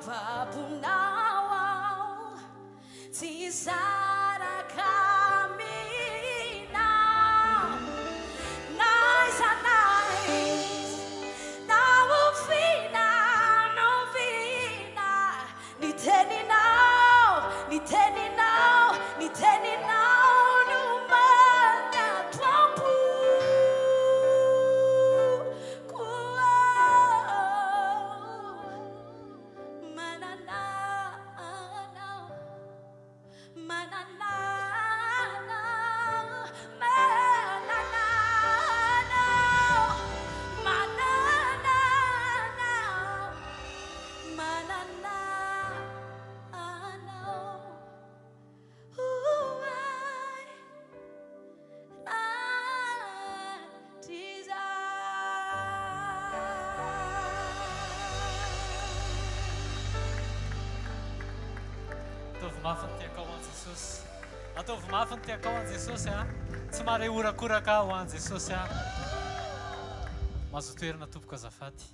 Babonao aho, tsy hisaraka aminao N'aiza n'aiza, na oviana na oviana Ny teninao, ny teninao, ny teninao no marina ato am-poko Manana anao, manana anao, manana anao, manana anao. Manana anao ho ahy hatrizay. Ataovy mafy ny tiakao an Jesosy. Ataovy mafy ny tiakao an Jesosy a. Tsy mahare horakoraka ho an Jesosy a. Mazotoa toerana tompoko azafady.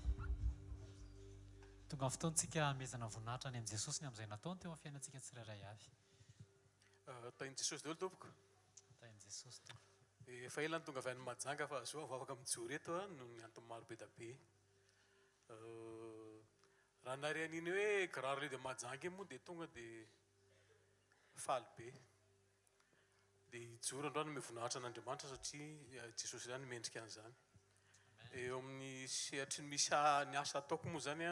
Tonga ny fotoantsika hanomezana voninahitra any amin'i Jesosy ny amin'izay nataony teo amin'ny fiainantsika tsirairay avy. Tahin'i Jesosy daholo tompoko. Tahin'i Jesosy tompoko. Efa ela no tonga avy any Mahajanga fa zao vao afaka mijoro eto noho ny antony maro be da be. Raha nahare an'iny hoe Grand Relais de Mahajanga iny moa dia tonga dia faly be. Dia hijoro androany hanome voninahitra an'Andriamanitra satria Jesosy ihany no mendrika an'izany. Eo amin'ny sehatry ny misy ny asa ataoko moa izany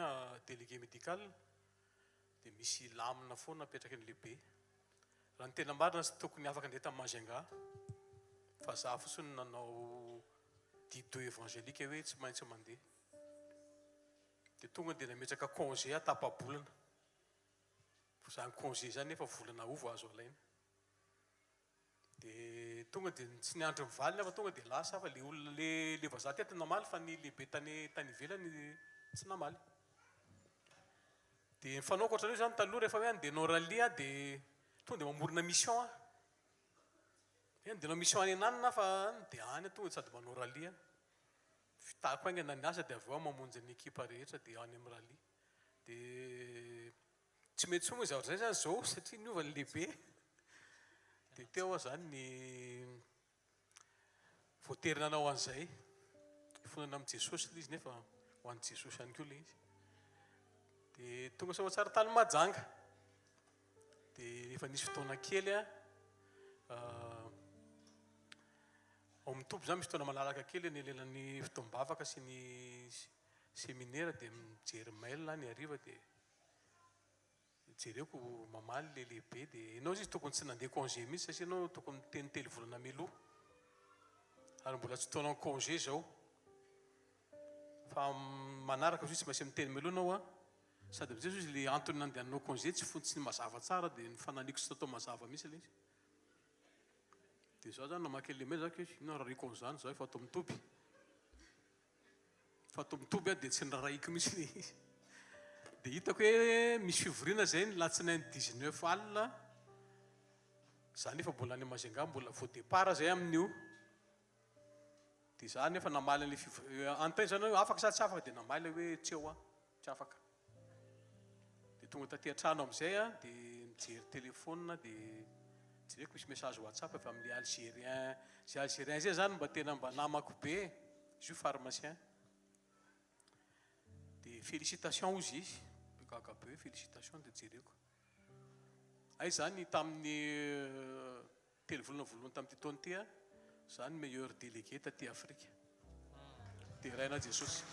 délégué médical dia misy lamina foana apetraky ny lehibe. Raha ny tena marina tsy tokony afaka andeha tamin'i Majunga fa za fotsiny no nanao dido évangélique hoe tsy maintsy mandeha. Dia tonga dia nametraka congé aho tapa-bolana. Fa izany congé izany nefa volana août vao azo alaina. Dia tonga dia tsy niandry ny valiny aho fa tonga dia lasa aho fa le olona le le vazaha teto namaly fa ny lehibe tany tany ivelany tsy namaly. Dia ny fanaoko ohatran'io izany taloha rehefa hoe handeha hanao rallye aho dia tonga dia mamorona mission aho. Hoe handeha hanao mission any ananona aho fa dia any aho tonga dia sady manao rallye aho. Vitako haingana ny asa dia avy eo aho mamonjy ny ekipa rehetra dia any amin'ny rallye. Dia tsy mety intsony moa izay zavatra izay izany izao satria niova ny lehibe. Dia teo aho izany ny voatery nanao an'izay. Hifonana amin'i Jesosy ilay izy nefa ho an'i Jesosy ihany koa ilay izy. Dia tonga soa aman-tsara tany Mahajanga. Dia efa nisy fotoana kely aho. Ao amin'ny toby izany misy fotoana malalaka kely anelanelan'ny fotoam-bavaka sy ny seminera dia mijery mail aho ny hariva dia jereko mamaly le lehibe dia ianao izy tokony tsy nandeha congé mihitsy satria ianao tokony miteny telo volana mialoha ary mbola tsy taonan'ny congé izao fa manaraka izy tsy maintsy miteny mialoha ianao an sady amizay izy le antony nandehananao congé tsy fotsiny mazava tsara dia ny fananiko tsy natao mazava mihitsy ilay izy dia za zany namaky an'le mail zako hoe inona rariko an'izany za efa ato amin'ny toby Fa ato amin'ny toby aho dia tsy norarahiko mihitsy ilay izy. Dia hitako hoe misy fivoriana izay ny latsinainy 19 alina. Za nefa mbola any Majunga, mbola vao départ zay amin'io. Dia za nefa namaly an'ilay fivoriana, anontany zany hoe afaka sa tsy afaka, dia namaly aho hoe tsy eo aho, tsy afaka. Dia tonga taty an-trano amin'izay aho, dia mijery téléphone, dia jereko misy message WhatsApp avy amin'ilay Algérien. Izay Algérien izay zany mba tena mba namako be e. Izy io pharmacien. Dia félicitation hozy izy. Dia gaga be hoe félicitation dia jereko. Hay izany tamin'ny telo volana voalohany tamin'ity taona ity aho, izaho no meilleur délégué taty Afrika. Deraina Jesosy.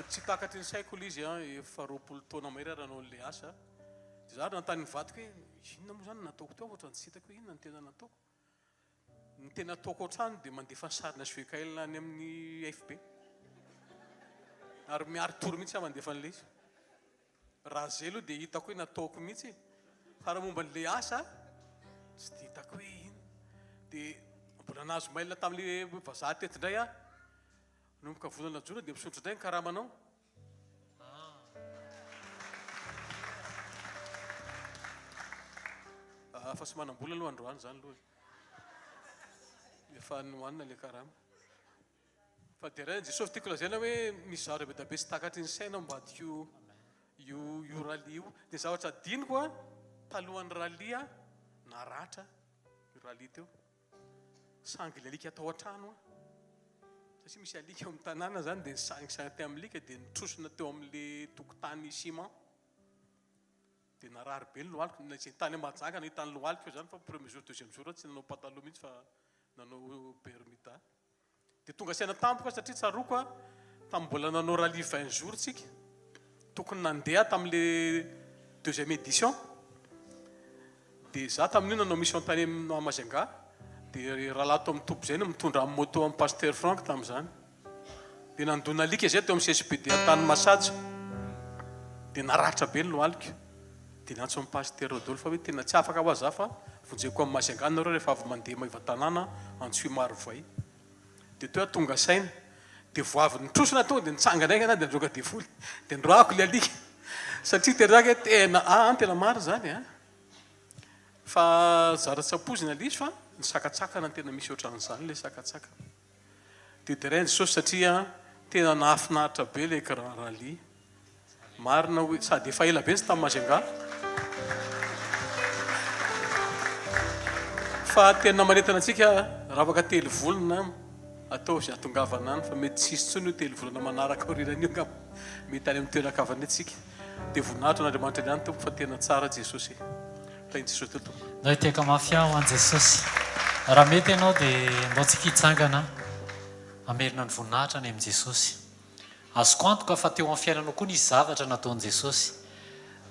Tsy takatry ny saiko ilay izy an, efa 20 taona mahery aho nanao an'ilay asa. Dia izaho ary nanontany ny vadiko hoe inona moa izany no nataoko teo, ohatran'ny tsy hitako hoe inona no tena nataoko. Ny tena ataoko hatrany dia mandefa ny sarina SVKL any amin'ny FB. Ary miari-tory mihitsy aho mandefa an'ilay izy. Raha izay aloha dia hitako hoe nataoko mihitsy e. Fa raha momba an'ilay asa, tsy dia hitako hoe inona. Dia mbola nahazo mail tamin'ilay vazaha teto indray aho. Nanomboka volana jona dia misondrotra indray ny karamanao. Ah, fa tsy manam-bola aloha androany izany aloha e. Efa nohanina ilay karama. Fa deraina Jesosy tiako lazaina hoe misy zavatra be dia be tsy takatry ny saina ao ambadik'io io io rallye io. Dia zavatra adinoko an, talohan'ny rallye aho naratra io rallye teo. Sangy ilay alika tao an-trano aho. Satria misy alika ao amin'ny tanàna izany dia nisangisangy teo amin'ny alika dia nitrosona teo amin'ilay tokotany ciment. Dia narary be ny lohaliko, na izay tany Mahajanga nahita ny lohaliko izany fa premier jour deuxième jour aho tsy nanao pataloha mihitsy fa nanao bermuda. Dia tonga saina tampoka aho satria tsaroako aho tamin'ny mbola nanao rallye 20 jours tsika, tokony nandeha aho tamin'le deuxième édition, dia za tamin'io nanao mission tany Majunga, dia ry rahalahy tao amin'ny toby izay no mitondra amin'ny moto an'i Pasteur Franck tamin'izany. Dia nandona alika izay teo amin'ny CSPD Antanimasaja, dia naratra be ny lohaliko. Dia niantso an'i Pasitera Rodolphe hoe tena tsy afaka hoa za fa vonjeko amin'i Majunga nareo rehefa avy mandeha Maevatanàna antsoy Marovoay. Dia teo aho tonga saina. Dia vao avy nitrosona tonga dia nitsangana haingana aho dia nandroaka devoly. Dia noroahako ilay alika. Satria tena hoe tena aa tena marina izany an. Fa zara tsy ampoizina ilay izy fa ny sakantsakana no tena misy ohatran'izany ilay sakantsakana. Dia deraina Jesosy satria tena nahafinaritra be ilay grand rallye. Marina hoe sady efa ela be tsy tamin'i Majunga. Fa tena manentana antsika raha afaka telovolana ataovy izay hahatongavana any fa mety tsy hisy intsony io telovolana manaraka aorianan'io angamba. Mety any amin'ny toeran-kavana isika. Dia voninahitra an'Andriamanitra ihany Tompo fa tena tsara Jesosy e. Tahin'i Jesosy teo Tompo. Ndao hitehaka mafy aho ho an'i Jesosy. Raha mety ianao dia ndao tsika hitsangana hamerina ny voninahitra any amin'i Jesosy. Azoko antoka fa teo amin'ny fiainanao koa nisy zavatra nataon'i Jesosy.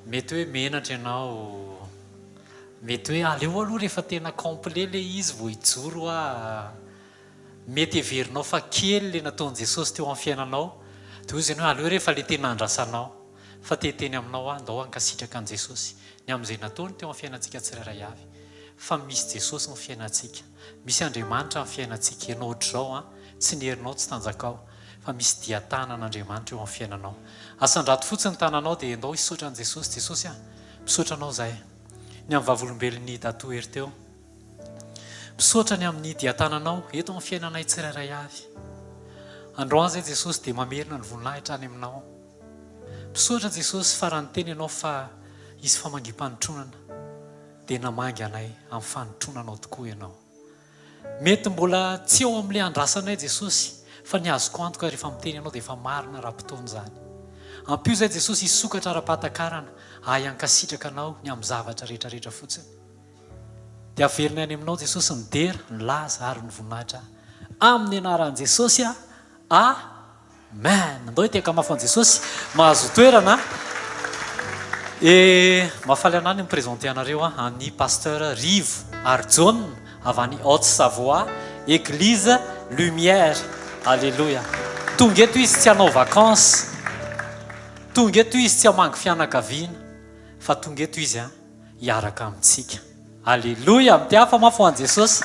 Mety hoe menatra ianao, mety hoe aleo aloha rehefa tena complet ilay izy vao hijoro aho. Mety heverinao fa kely ilay nataon'i Jesosy teo amin'ny fiainanao, dia hoy izy ianao hoe aleo rehefa ilay tena andrasanao. Fa te hiteny aminao aho, ndao hankasitraka an'i Jesosy ny amin'izay nataony teo amin'ny fiainantsika tsirairay avy. Fa misy Jesosy ny fiainantsika. Misy Andriamanitra ny fiainantsika. Ianao ohatr'izao an, tsy ny herinao tsy tanjakao, fa misy dian-tanan'Andriamanitra eo amin'ny fiainanao. Asandrato fotsiny ny tananao dia ndao hisaotra an'i Jesosy. Jesosy a, misaotra Anao izahay. Ny amin'ny vavolombelon'i Datoa Hery teo. Misaotra ny amin'ny dian-tananao eto amin'ny fiainanay tsirairay avy. Androany izay Jesosy dia mamerina ny voninahitra any aminao. Misaotra Jesosy fa raha niteny ianao fa hisy famangiam-panotronana dia namangy anay amin'ny fanotronanao tokoa ianao. Mety mbola tsy eo amin'ilay andrasanay Jesosy fa ny azoko antoka rehefa miteny ianao dia efa marina ara-potoana izany. Ampio izay Jesosy hisokatra ara-pahatakarana ahy hankasitraka anao ny amin'ny zavatra rehetra rehetra fotsiny. Dia averina any aminao Jesosy ny dera, ny laza ary ny voninahitra amin'ny anaran'i Jesosy a! Amen! Andao hitehaka mafy an'i Jesosy, mahazo toerana e! Mahafaly anah ny mi-présenter anareo an'i Pasteur Rivo Harijaona avy any Haute Savoie, Eglise Lumière. Alléluia! Tonga eto izy tsy hanao vacances, tonga eto izy tsy hamangy fianakaviana, fa tonga eto izy an! hiaraka amintsika. Aleloia! Mitehafa mafy ho an'i Jesosy.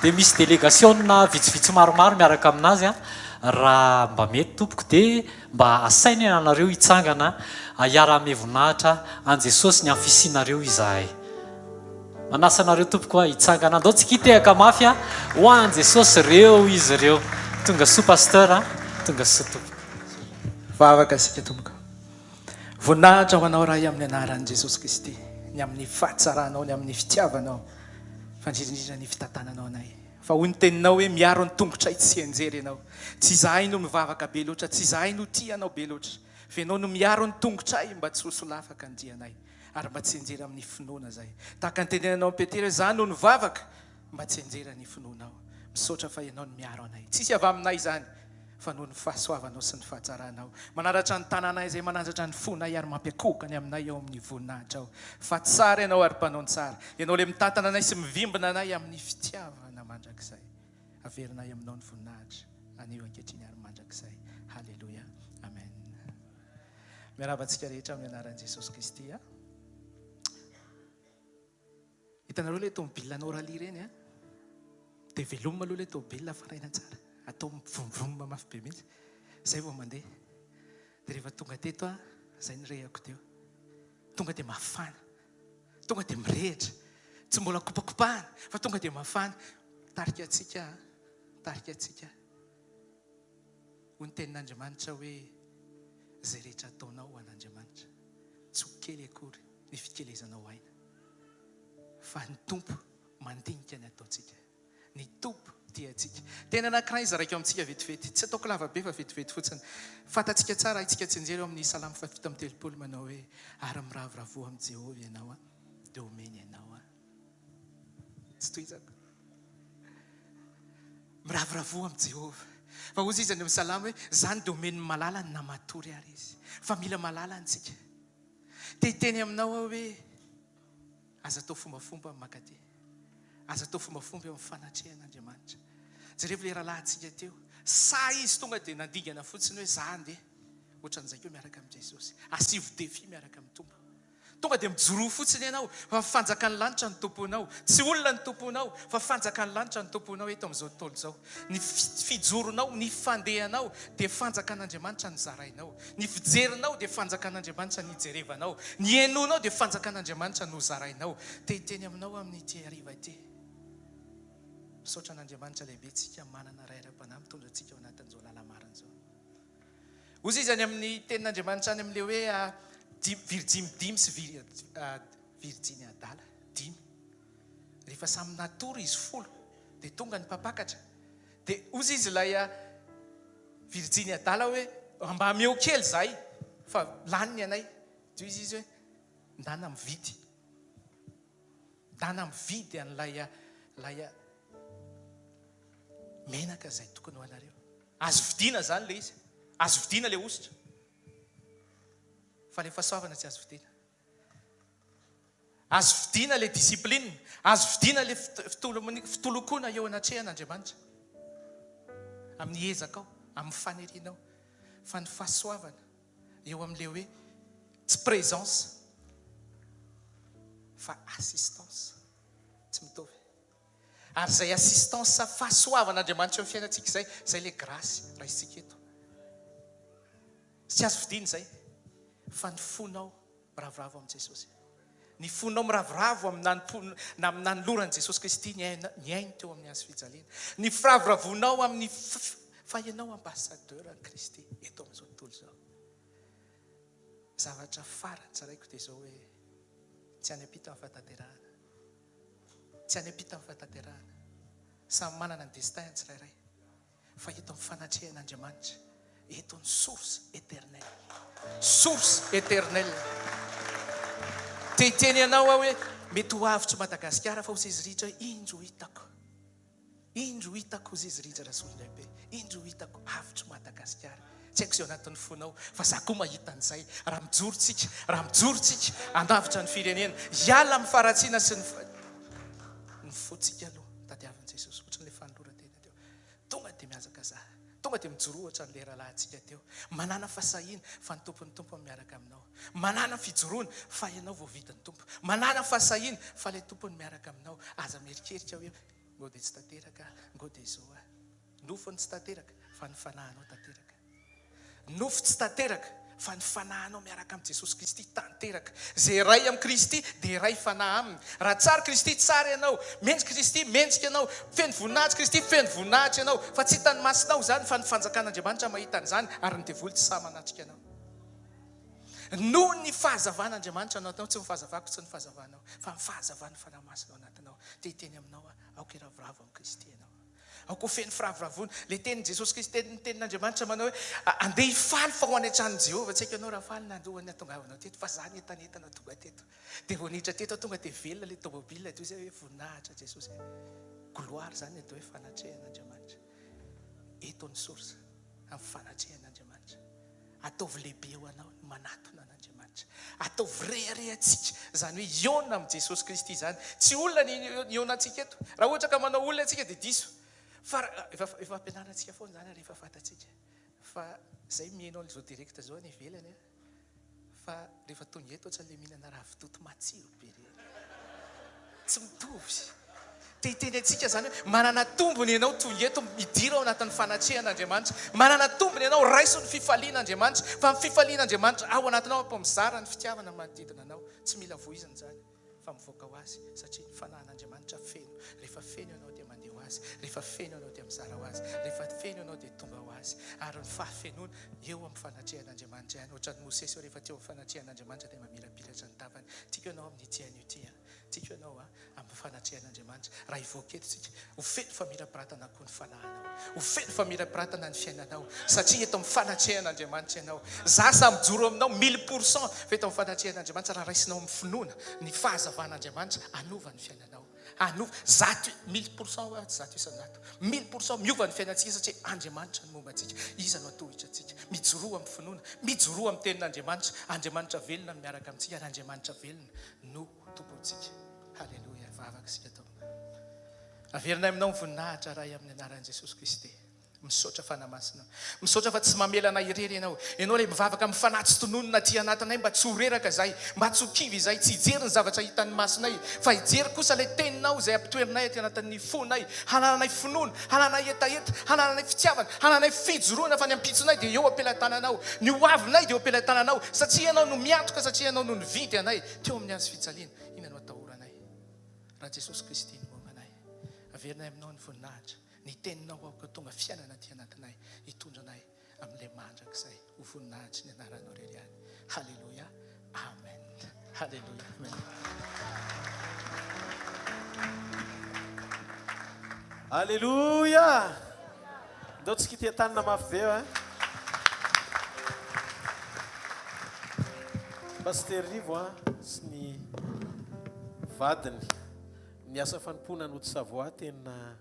Dia misy delegasiona vitsivitsy maromaro miaraka aminazy an. Raha mba mety tompoko dia mba asaina ianareo hitsangana hiara-hanome voninahitra an'i Jesosy ny amin'ny fisianareo izahay. Manasa anareo tompoko aho hitsangana. Andao tsika hitehaka mafy ho an'i Jesosy ireo izy ireo. Tonga soa Pasteur a. Tonga soa tompoko. Vavaka isika tompoko. Voninahitra ho Anao Ray amin'ny anaran'i Jesosy Kristy, ny amin'ny fahatsaranao, ny amin'ny fitiavanao, fa indrindra indrindra ny fitantananao anay. Fa hoy ny teninao hoe miaro ny tongotray tsy hianjera Ianao. Tsy izahay no mivavaka be loatra, tsy izahay no tia Anao be loatra, fa Ianao no miaro ny tongotray mba tsy ho solafaka ny dianay, ary mba tsy hianjera amin'ny finoana izahay. Tahaka ny tenenanao amin'i Petera hoe, Izaho no nivavaka, Mba tsy hianjera ny finoanao. Misaotra fa Ianao no miaro anay. Tsisy avy aminay izany fa noho ny fahasoavanao sy ny fahatsaranao. Manandratra ny tananay izay manandratra ny fonay ary mampiakohoka ny aminay ao amin'ny voninahitrao. Fa tsara Ianao ary mpanao ny tsara. Ianao ilay mitantana anay sy mivimbina anay amin'ny fitiavana mandrakizay. Averinay aminao ny voninahitra anio ankehitriny ary mandrakizay. Haleloia. Amen. Miarahaba antsika rehetra amin'ny anaran'i Jesosy Kristy. Hitanareo ilay tomobile anao rallye ireny an? Dia velomina aloha ilay tomobile afaraina tsara, atao mivomvomona mafy be mihitsy, izay vao mandeha. Dia rehefa tonga teto aho, izay no rehako teo. Tonga dia mafana, tonga dia mirehitra, tsy mbola kopakopahana fa tonga dia mafana. Mitarika antsika, mitarika antsika. Hoy ny tenin'Andriamanitra hoe, Izay rehetra ataonao ho an'Andriamanitra, tsy ho kely akory ny fikelezanao aina. Fa ny Tompo mandinika ny ataontsika. Ny Tompo tia antsika. Teny anankiray zaraiko amintsika vetivety. Tsy ataoko lava be fa vetivety fotsiny. Fantatsika tsara, haintsika tsianjery ao amin'ny Salamo faha-37 manao hoe, Ary miravoravoa amin'i Jehovah ianao, dia homeny anao. Tsy tohizako. Miravoravoa amin'i Jehovah. Fa hozy izy any amin'ny Salamo hoe, Izany dia omeny ny malalany na matory ary izy. Fa mila malalany tsika. Te hiteny aminao aho hoe, aza atao fombafomba ny mankaty. Aza atao fombafomba eo amin'ny fanatrehan'Andriamanitra. Jerevo ilay rahalahintsika teo. Sahy izy tonga dia nandingana fotsiny hoe, za andeha. Ohatran'izay koa miaraka amin'i Jesosy. Asivo défi miaraka amin'ny Tompo. Tonga dia mijoroa fotsiny ianao fa ny fanjakan'ny lanitra no tompoinao. Tsy olona no tompoinao fa fanjakan'ny lanitra no tompoinao eto amin'izao tontolo izao. Ny fijoronao, ny fandehanao dia fanjakan'Andriamanitra no zarainao. Ny fijerinao dia fanjakan'Andriamanitra no ijerevanao. Ny henoinao dia fanjakan'Andriamanitra no zarainao. Te hiteny aminao aho amin'ity hariva ity. Misaotra an'Andriamanitra lehibe tsika manana Ray ara-panahy mitondra antsika ao anatin'izao lala-marina izao. Hozy izy any amin'ny tenin'Andriamanitra any amin'ilay hoe virjiny dimy sy virjiny adala dimy. Rehefa samy natory izy folo dia tonga ny mpampakatra. Dia hozy izy ilay virjiny adala hoe mba ameo kely izahay fa lany ny anay. Dia hozy izy hoe ndana mividy. Ndana mividy an'ilay ilay menaka izay tokony ho anareo. Azo vidiana izany ilay izy. Azo vidiana ilay hosotra. Fa ilay fahasoavana tsy azo vidiana. Azo vidiana ilay discipline. Azo vidiana ilay fitolokoana eo anatrehan'Andriamanitra. Amin'ny ezakao, amin'ny fanirianao. Fa ny fahasoavana eo amin'ilay hoe tsy présence fa assistance. Tsy mitovy. Ary izay assistance fahasoavan'Andriamanitra eo amin'ny fiainantsika izay, izay ilay grâce raisintsika eto. Tsy azo vidiana izay, fa ny fonao miravoravo amin'i Jesosy. Ny fonao miravoravo amin'ny nanompoana, na amin'ny nanoloran'i Jesosy Kristy ny aina, ny ainy teo amin'ny hazo fijaliana. Ny firavoravoanao amin'ny fa ianao ambassadeur an'i Kristy eto amin'izao tontolo izao. Zavatra farany tsaraiko dia izao hoe tsy any am-pita ny fahatanterahana. Tsy any am-pita ny fahatanterahana. Samy manana ny destin ny tsirairay. Fa eto amin'ny fanatrehan'Andriamanitra, eto ny source éternelle. Source éternelle. Te hiteny anao aho hoe mety ho avotr'i Madagasikara fa ho seziritra hoe indro hitako. Indro hitako hozy izy Rija Rasolondraibe, indro hitako avotry Madagasikara. Tsy haiko izay ao anatin'ny fonao, fa za koa mahita an'izay. Raha mijoro tsika, raha mijoro tsika, handavotra ny firenena, hiala amin'ny faharatsiana sy ny ny fontsika aloha tadiavin'i Jesosy. Ohatran'ilay fanoloran-tena teo. Tonga dia mihazakazaha. Tonga dia mijoroa ohatran'ilay rahalahintsika teo. Manàna fahasahiana fa ny Tompon'ny Tompo miaraka aminao. Manàna fijoroana fa ianao voavidin'ny Tompo. Manàna fahasahiana fa ilay Tompony miaraka aminao. Aza mierikerika hoe Ngo dia tsy tanteraka, ngo dia izao ah. Nofo no tsy tanteraka, fa ny fanahinao tanteraka. Nofo tsy tanteraka, fa ny fanahinao miaraka amin'i Jesosy Kristy tanteraka. Izay iray amin'i Kristy dia iray fanahy aminy. Raha tsara Kristy, tsara ianao. Mendrika Kristy, mendrika ianao. Feno voninahitra Kristy, feno voninahitra ianao. Fa tsy hitan'ny masonao izany, fa ny fanjakan'Andriamanitra mahita an'izany, ary ny devoly tsy sahy manatrika anao. Noho ny fahazavan'Andriamanitra ao anatinao, tsy ny fahazavako, tsy ny fahazavanao, fa ny fahazavan'ny Fanahy Masina ao anatinao. Te hiteny aminao aho, aoka hiravoravo amin'i Kristy ianao. Aoka ho feno firavoravoana. Ilay tenin'i Jesosy Kristy, ny tenin'Andriamanitra manao hoe, Andeha hifaly fa ho any an-tranon'i Jehovah. Tsy haiko ianao raha faly nandoa ny hahatongavanao teto, fa izaho nientanentana tonga teto. Dia vao niditra teto aho tonga dia velona ilay tomobile, toy izay hoe voninahitra Jesosy. Gloire izany ny atao hoe fanatrehan'Andriamanitra. Eto ny source amin'ny fanatrehan'Andriamanitra. Ataovy lehibe ho anao ny manatona an'Andriamanitra. Ataovy reharehantsika izany hoe hihaona amin'i Jesosy Kristy izany. Tsy olona ny hihaonantsika eto. Raha ohatra ka manao olona isika dia diso. Fa efa efa ampianarina antsika foana izany ary efa fantatsika. Fa izay mihaino an'izao direct izao any ivelany an, fa rehefa tonga eto ohatran'ilay mihinana ravitoto matsiro be ireny. Tsy mitovy. Te hiteny antsika izany hoe manana tombony ianao tonga eto, midira ao anatin'ny fanatrehan'Andriamanitra. Manana tombony ianao, raiso ny fifalian'Andriamanitra, fa ny fifalian'Andriamanitra ao anatinao ampo mizara ny fitiavana manodidina anao. Tsy mila voizina izany fa mivoaka ho azy satria ny fanahin'Andriamanitra feno. Rehefa feno ianao dia mandeha ho azy, rehefa feno ianao dia mizara ho azy, rehefa feno ianao dia tonga ho azy. Azy, ary ny fahafenoana eo amin'ny fanatrehan'Andriamanitra ihany. Ohatran'i Mosesy eo rehefa teo amin'ny fanatrehan'Andriamanitra dia mamirapiratra ny tavany. Tiako ianao amin'ity anio ity an. Tiako ianao an, amin'ny fanatrehan'Andriamanitra. Raha hivoaka eto isika, ho feno famirapiratana koa ny fanahinao. Ho feno famirapiratana ny fiainanao, satria eto amin'ny fanatrehan'Andriamanitra ianao. Za sahy mijoro aminao mille pour cent fa eto amin'ny fanatrehan'Andriamanitra, raha raisinao amin'ny finoana ny fahazavan'Andriamanitra, hanova ny fiainanao. Hanova, zato, 1000% hoa tsy 100%. 1000% miova ny fiainantsika satria Andriamanitra no momba antsika. Iza no hatohitra antsika? Mijoroa amin'ny finoana, mijoroa amin'ny tenin'Andriamanitra. Andriamanitra velona no miaraka amintsika ary Andriamanitra velona no Tompontsika. Haleloia. Vavaka isika Tompo. Averinay aminao ny voninahitra Ray amin'ny anaran'i Jesosy Kristy. Misaotra Fanahy Masina. Misaotra fa tsy mamela anay irery Ianao. Ianao ilay mivavaka amin'ny fanahy tsy tononina aty anatinay mba tsy ho reraka izahay, mba tsy ho kivy izahay, tsy hijery ny zavatra hitan'ny masonay, fa hijery kosa ilay Teninao izay ampitoerinay aty anatin'ny fonay, hanananay finoana, hanananay hetaheta, hanananay fitiavana, hanananay fijoroana fa ny ampitsonay dia eo am-pelatananao, ny ho avinay dia eo am-pelatananao, satria Ianao no miantoka, satria Ianao no nividy anay teo amin'ny hazo fijaliana. Inona no atahoranay raha Jesosy Kristy no momba anay? Averinay aminao ny voninahitra. Ny teninao aoka ho tonga fiainana aty anatinay, hitondra anay amin'ilay mandrakizay ho voninahitry ny anaranao irery ihany. Haleloia. Amen. Haleloia. Amen. Aleloia! Ndao tsy kitia tanana mafy be eh. Pasitera Rivo a sy ny vadiny. Ny asa fanompoana any Haute-Savoie tena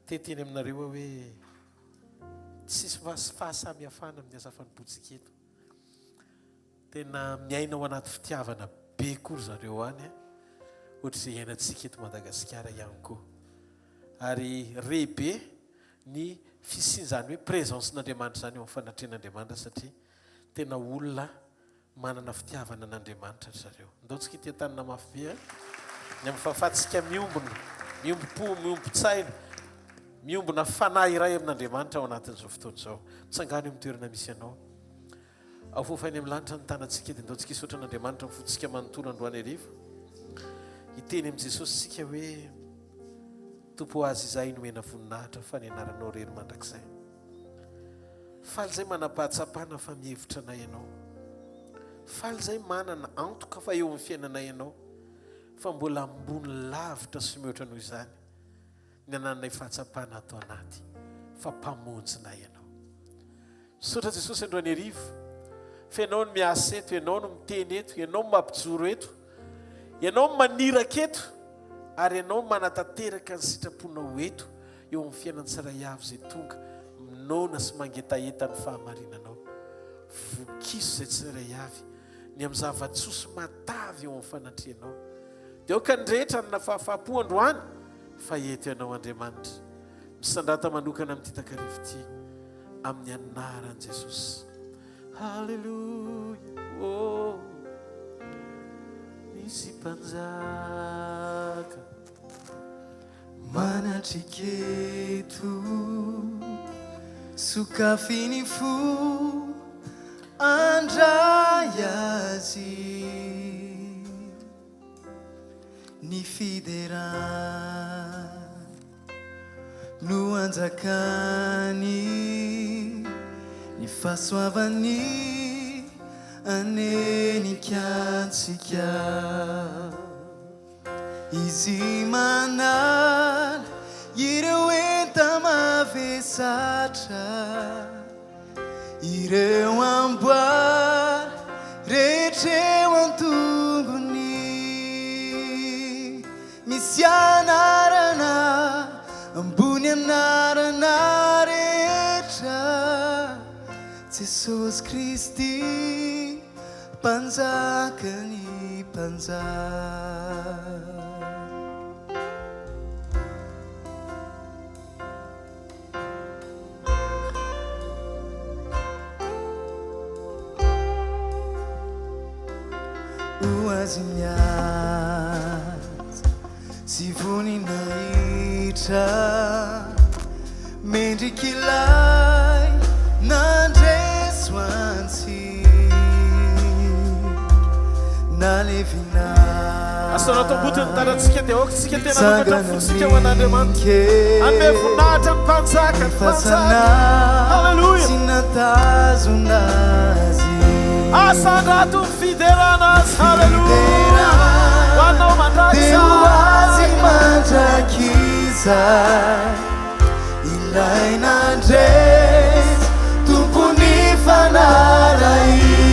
te hiteny aminareo aho hoe tsisy fahasamihafana amin'ny asa fanompoantsika eto. Tena miaina ao anaty fitiavana be koa ry zareo any, ohatr'izay iainantsika eto Madagasikara ihany koa. Ary re be ny fisian'izany hoe présence-n'Andriamanitra izany eo amin'ny fanatrehan'Andriamanitra satria tena olona Manana fitiavana an'Andriamanitra ry zareo. Ndao tsika hitia tanana mafy be a! Ny amin'ny fahafahantsika miombona, miombom-po, miombon-tsaina, miombona fanahy iray amin'Andriamanitra ao anatin'izao fotoana izao. Mitsangàna eo amin'ny toerana misy anao. Afoafainy amin'ny lanitra ny tanantsika dia ndao tsika hisaotra an'Andriamanitra amin'ny fontsika manontolo androany hariva. Hiteny amin'i Jesosy isika hoe, Tompo ho Azy izahay nomena voninahitra fa ny anaranao irery mandrakizay. Faly izay manam-pahatsapana fa mihevitra anay Ianao. Faly izay manana antoka fa eo amin'ny fiainanay Ianao, fa mbola ambony lavitra sy mihoatra noho izany ny anananay fahatsapana ato anaty fa Mpamonjinay Ianao. Misaotra Jesosy androany hariva fa Ianao no miasa eto, Ianao no miteny eto, Ianao no mampijoro eto. Ianao no maniraka eto ary Ianao no manatanteraka ny sitraponao eto eo amin'ny fiainan'ny tsiray avy izay tonga noana sy mangetaheta ny fahamarinanao. Vokiso izay tsiray avy ny amin'ny zava-tsoa sy matavy eo amin'ny fanatrehanao. Dia aoka ny rehetra hanana fahafaham-po androany fa eto Ianao Andriamanitra. Misandrata manokana amin'ity takariva ity amin'ny anaran'i Jesosy. Haleloia oh Misy mpanjaka Manatrika eto Sokafy ny fo Handray azy Ny fiderana No anjakany ny fahasoavany hanenika antsika. Izy manala ireo enta-mavesatra. Ireo amboara rehetra eo an-tongony Misy anarana ambony anarana rehetra Jesosy Kristy Mpanjakan'ny mpanjaka. Ho azy mihaja sy voninahitra Mendrik'ilay nandresy ho antsika Nalevina. Asandrato ambody ny tanantsika dia aoka isika tena hanokatra ny fontsika ho an'Andriamanitra. Hanome voninahitra ny Mpanjaka, ny Mpanjaka. Haleloia. Asandrato ny fiderana Azy. Haleloia. Ho anao mandrakizay. Ilay nandresy, Tompon'ny fanalahidy.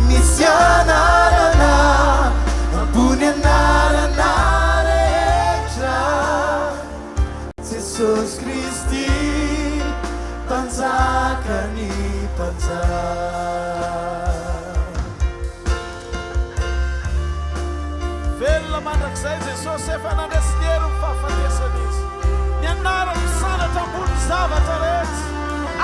Misy anarana ambony anarana rehetra, Jesosy Kristy, Mpanjakan'ny mpanjaka. Velona mandrakizay Jesosy, efa nandresy ny herin'ny fahafatesana Izy. Ny anarany misandratra ambony ny zavatra rehetra,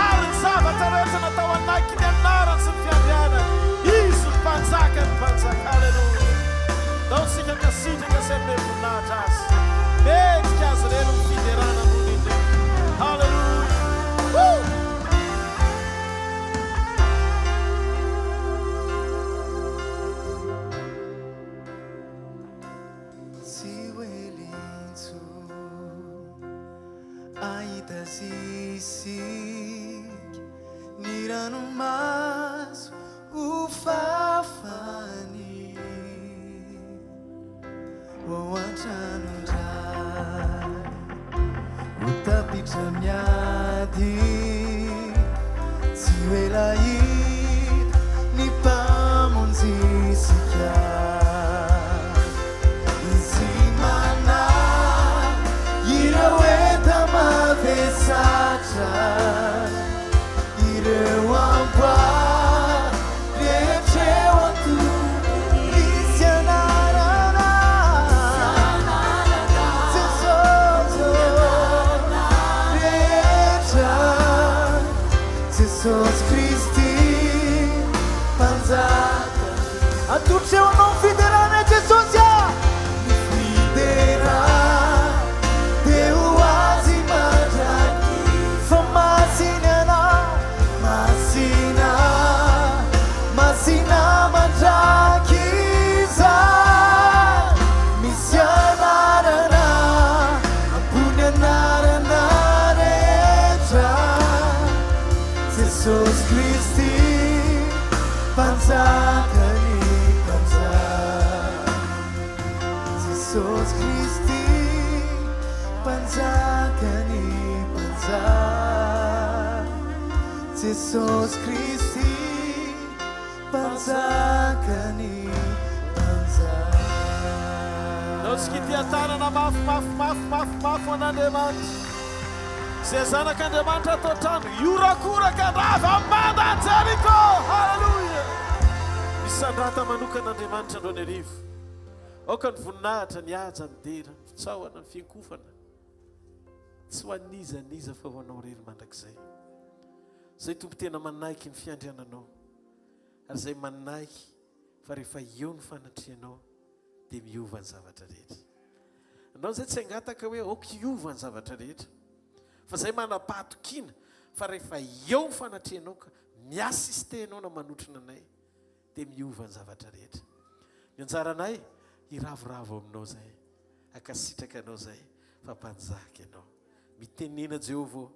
ary ny zavatra rehetra natao hanaiky ny anarany sy ny fiandrianany. Izy no Mpanjakan'ny mpanjaka. Aleloia! Ndao isika hankasitraka sy hanome voninahitra Azy. Mendrika Azy irery ny fiderana ambony indrindra. Aleloia! Woo! Tsy ho ela intsony ahita azy isika, ny ranomaso ho fafany ho ao an-tranon-dRay, ho tapitra miady, tsy ho ela hita ny Mpamonjy isika. Izy manala ireo enta-mavesatra, ireo amboara rehetra eo an-tokony. Misy anarana, Jesosy rehetra, Jesosy Kristy Mpanjaka. Atolotra eo anao ny fiderana Jesosy a! Ny fiderana dia ho Azy mandrakizay. Fa masina Ianao, masina, masina mandrakizay. Misy anarana ambony anarana rehetra. Jesosy Kristy, Mpanjakan'ny mpanjaka. Jesosy Kristy, Mpanjakan'ny mpanjaka. Jesosy Kristy, Mpanjakan'ny mpanjaka. Ndao tsika hitia-tanana mafy, mafy, mafy, mafy, mafy ho an'Andriamanitra. Izay zanak'Andriamanitra ato an-trano, hihorakoraka handrava ny mandan'i Jeriko! Haleloia! Misandrata manokana Andriamanitra androany hariva. Aoka ny voninahitra, ny haja, ny dera, ny fitsaohana, ny fiankofana, tsy ho an'iza n'iza fa ho anao irery mandrakizay. Izay Tompo tena manaiky ny fiandriananao, ary izay manaiky fa rehefa eo ny fanatrehanao, dia miova ny zavatra rehetra. Anao izay tsy hangataka hoe aoka hiova ny zavatra rehetra, fa izay manam-pahatokiana fa rehefa eo ny fanatrehanao ka mi-assister anao na manotrona anay dia miova ny zavatra rehetra. Ny anjaranay hiravoravo aminao izay, hankasitraka anao izay fa mpanjaka ianao. Mitenena Jehovah ô,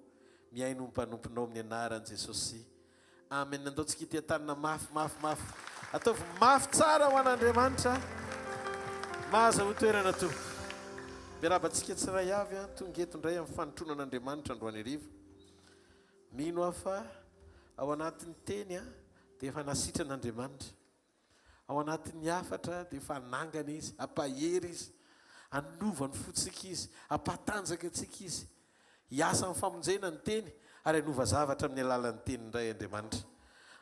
mihaino ny mpanomponao amin'ny anaran'i Jesosy. Amen andao tsika hitia tanana mafy mafy mafy ataovy mafy tsara ho an'Andriamanitra mahazahoa toerana tompoko miarahaba antsika tsiray avy an tonga eto indray amin'ny fanotronana Andriamanitra androany hariva mino aho fa ao anatin'ny teny an dia efa nasitrana Andriamanitra Ao anatin'ny hafatra dia efa hanangana Izy, hampahery Izy, hanova ny fontsika Izy, hampatanjaka antsika Izy. Hiasa amin'ny famonjena ny Teny ary hanova zavatra amin'ny alalan'ny Teny indray Andriamanitra.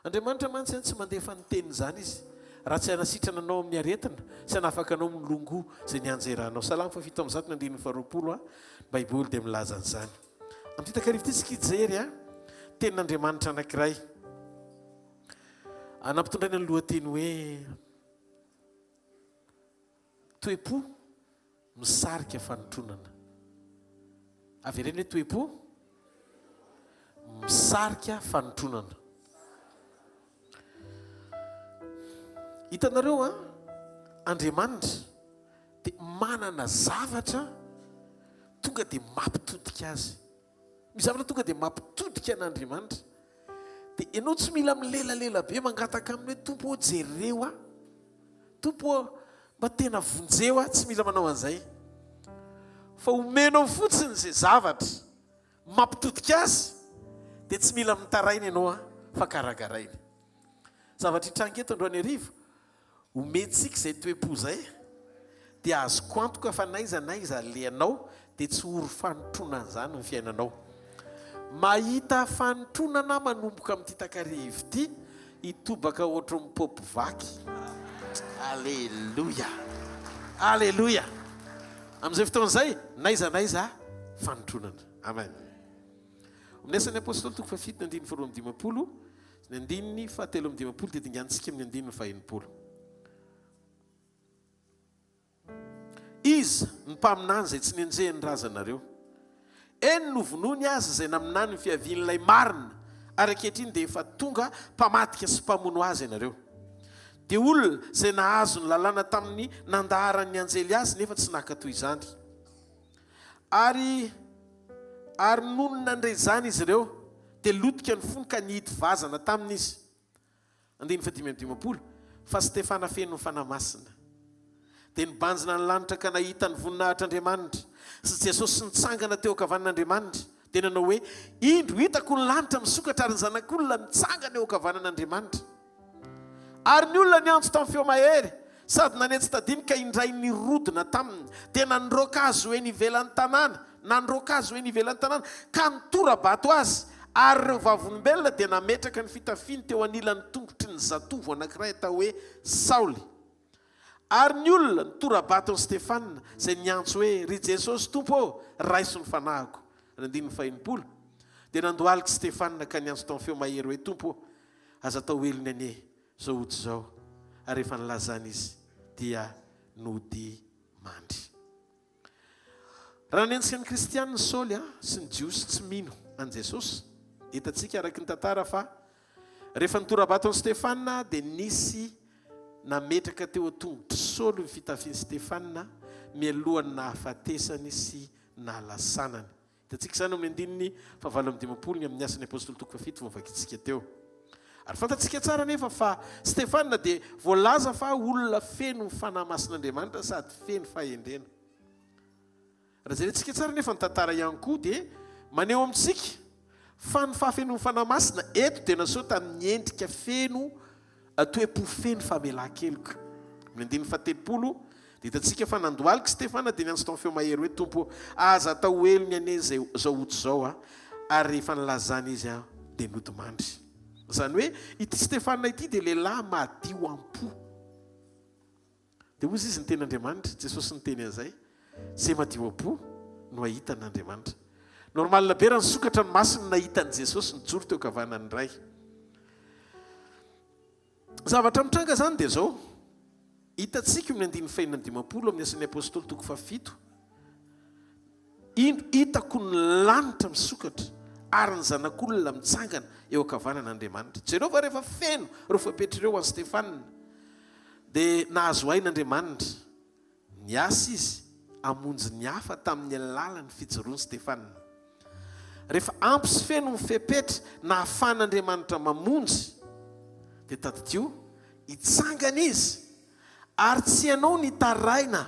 Andriamanitra mantsy tsy mandefa ny Teniny izany Izy raha tsy hanasitrana anao amin'ny aretina sy hanafaka anao amin'ny longoa izay nianjeranao. Salamo faha-107 ny andininy faharoapolo a, ny Baiboly dia milaza an'izany. Amin'ity takariva ity isika hijery a, Tenin'Andriamanitra anankiray. Nampitondraina ny lohateny hoe Toe-po misarika fanotronana. Avereno hoe toe-po misarika fanotronana. Hitanareo an? Andriamanitra dia manana zavatra tonga dia mampitodika azy. Misy zavatra tonga dia mampitodika an'Andriamanitra. Dia ianao tsy mila milelalela be mangataka aminy hoe Tompo ô jereo aho. Tompo ô mba tena vonjeo aho, tsy mila manao an'izay. Fa omenao fotsiny izay zavatra mampitodika azy dia tsy mila mitaraina ianao fa karakarainy. Zavatra hitranga eto androany hariva, Omentsika izay toe-po izay, dia azoko antoka fa n'aiza n'aiza alehanao dia tsy ho ory fanotronana izany ny fiainanao. Mahita fanotronana aho manomboka amin'ity takariva ity, hitobaka ohatry ny paopy vaky. Aleloia! Aleloia! Amin'izay fotoana izay, n'aiza n'aiza fanotronana. Amen. Amin'ny Asan'ny Apostoly toko fahafito ny andininy faharoa amby 50, Ny andininy faha 53 dia dinganintsika amin'ny andininy faha 60. Iza ny mpaminany izay tsy nenjehin'ny razanareo? Eny, novonoiny aza izay naminany ny fiavian'ilay marina, ary ankehitriny dia efa tonga mpamadika sy mpamono azy ianareo. Dia olona izay nahazo ny lalàna tamin'ny nandaharan'ny anjely azy nefa tsy naka toy izany. Ary ary nony nandre izany izy ireo, dia lotika ny fony ka nihidy vazana taminy izy. Andininy fahadimy amby 50, Fa Stefana feno ny Fanahy Masina, dia nibanjina ny lanitra ka nahita ny voninahitr'Andriamanitra, sy Jesosy nitsangana teo ankavanan'Andriamanitra, dia nanao hoe, Indro, hitako ny lanitra misokatra ary ny Zanak'olona mitsangana eo ankavanan'Andriamanitra. Ary ny olona niantso tamin'ny feo mahery sady nanetsi-tadiny ka indray nirodona taminy, dia nandroaka azy ho eny ivelan'ny tanàna, nandroaka azy ho eny ivelan'ny tanàna, ka nitora-bato azy. Ary ireo vavolombelona dia nametraka ny fitafiany teo anilan'ny tongotry ny zatovo anankiray atao hoe Saoly. Ary ny olona nitora-bato an'i Stefana, izay niantso hoe, Ry Jesosy Tompo ô, raiso ny fanahiko. Ny andininy faha-60, dia nandohalika Stefana ka niantso tamin'ny feo mahery hoe, Tompo ô, Aza atao helony anie zao ody zao ary rehefa nilazana izy dia nody mandry. Raha nanenjika ny kristiana Saoly sy ny Jiosy tsy mino an'i Jesosy, hitantsika araka ny tantara fa rehefa nitora-bato an'i Stefana dia nisy nametraka teo an-tongotr'i Saoly ny fitafian'i Stefana mialohan'ny nahafatesany sy nahalasanany. Hitantsika izany ao amin'ny andininy fahavalo amby 50 ny amin'ny Asan'ny Apostoly toko fahafito vao novakintsika teo. Ary fantatsika tsara anefa fa Stefana dia voalaza fa olona feno ny Fanahy Masin'Andriamanitra sady feno fahendrena. Raha jerentsika tsara anefa ny tantara ihany koa dia maneho amintsika fa ny fahafenoan'ny Fanahy Masina eto dia naseho tamin'ny endrika feno Toe-po feno famelan-keloka. Amin'ny andininy faha-30, dia hitantsika fa nandohalika i Stefana dia niantso tamin'ny feo mahery hoe, Tompo ô, aza atao helony anie izay izao ota izao a! Ary rehefa nilazana izy an, dia nodimandry. Izany hoe, ity Stefana ity dia lehilahy madio am-po. Dia hozy izy niteny Andriamanitra, Jesosy niteny an'izay, Izay madio am-po no hahita an'Andriamanitra. Normal be raha nisokatra ny masony nahita an'i Jesosy nijoro teo ankavanan'ny Ray. Zavatra mitranga izany dia izao, hitantsika io amin'ny andininy faha-56 amin'ny Asan'ny Apostoly toko fahafito, Indro hitako ny lanitra misokatra ary ny Zanak'olona mitsangana eo ankavanan'Andriamanitra. Jereo fa rehefa feno ireo fepetra ireo ho an'i Stefana, dia nahazo aina Andriamanitra. Niasa izy hamonjy ny hafa tamin'ny alalan'ny fijoroan'i Stefana. Rehefa ampy sy feno ny fepetra nahafahan'Andriamanitra mamonjy, dia tadidio, hitsangana izy Ary tsy ianao no hitaraina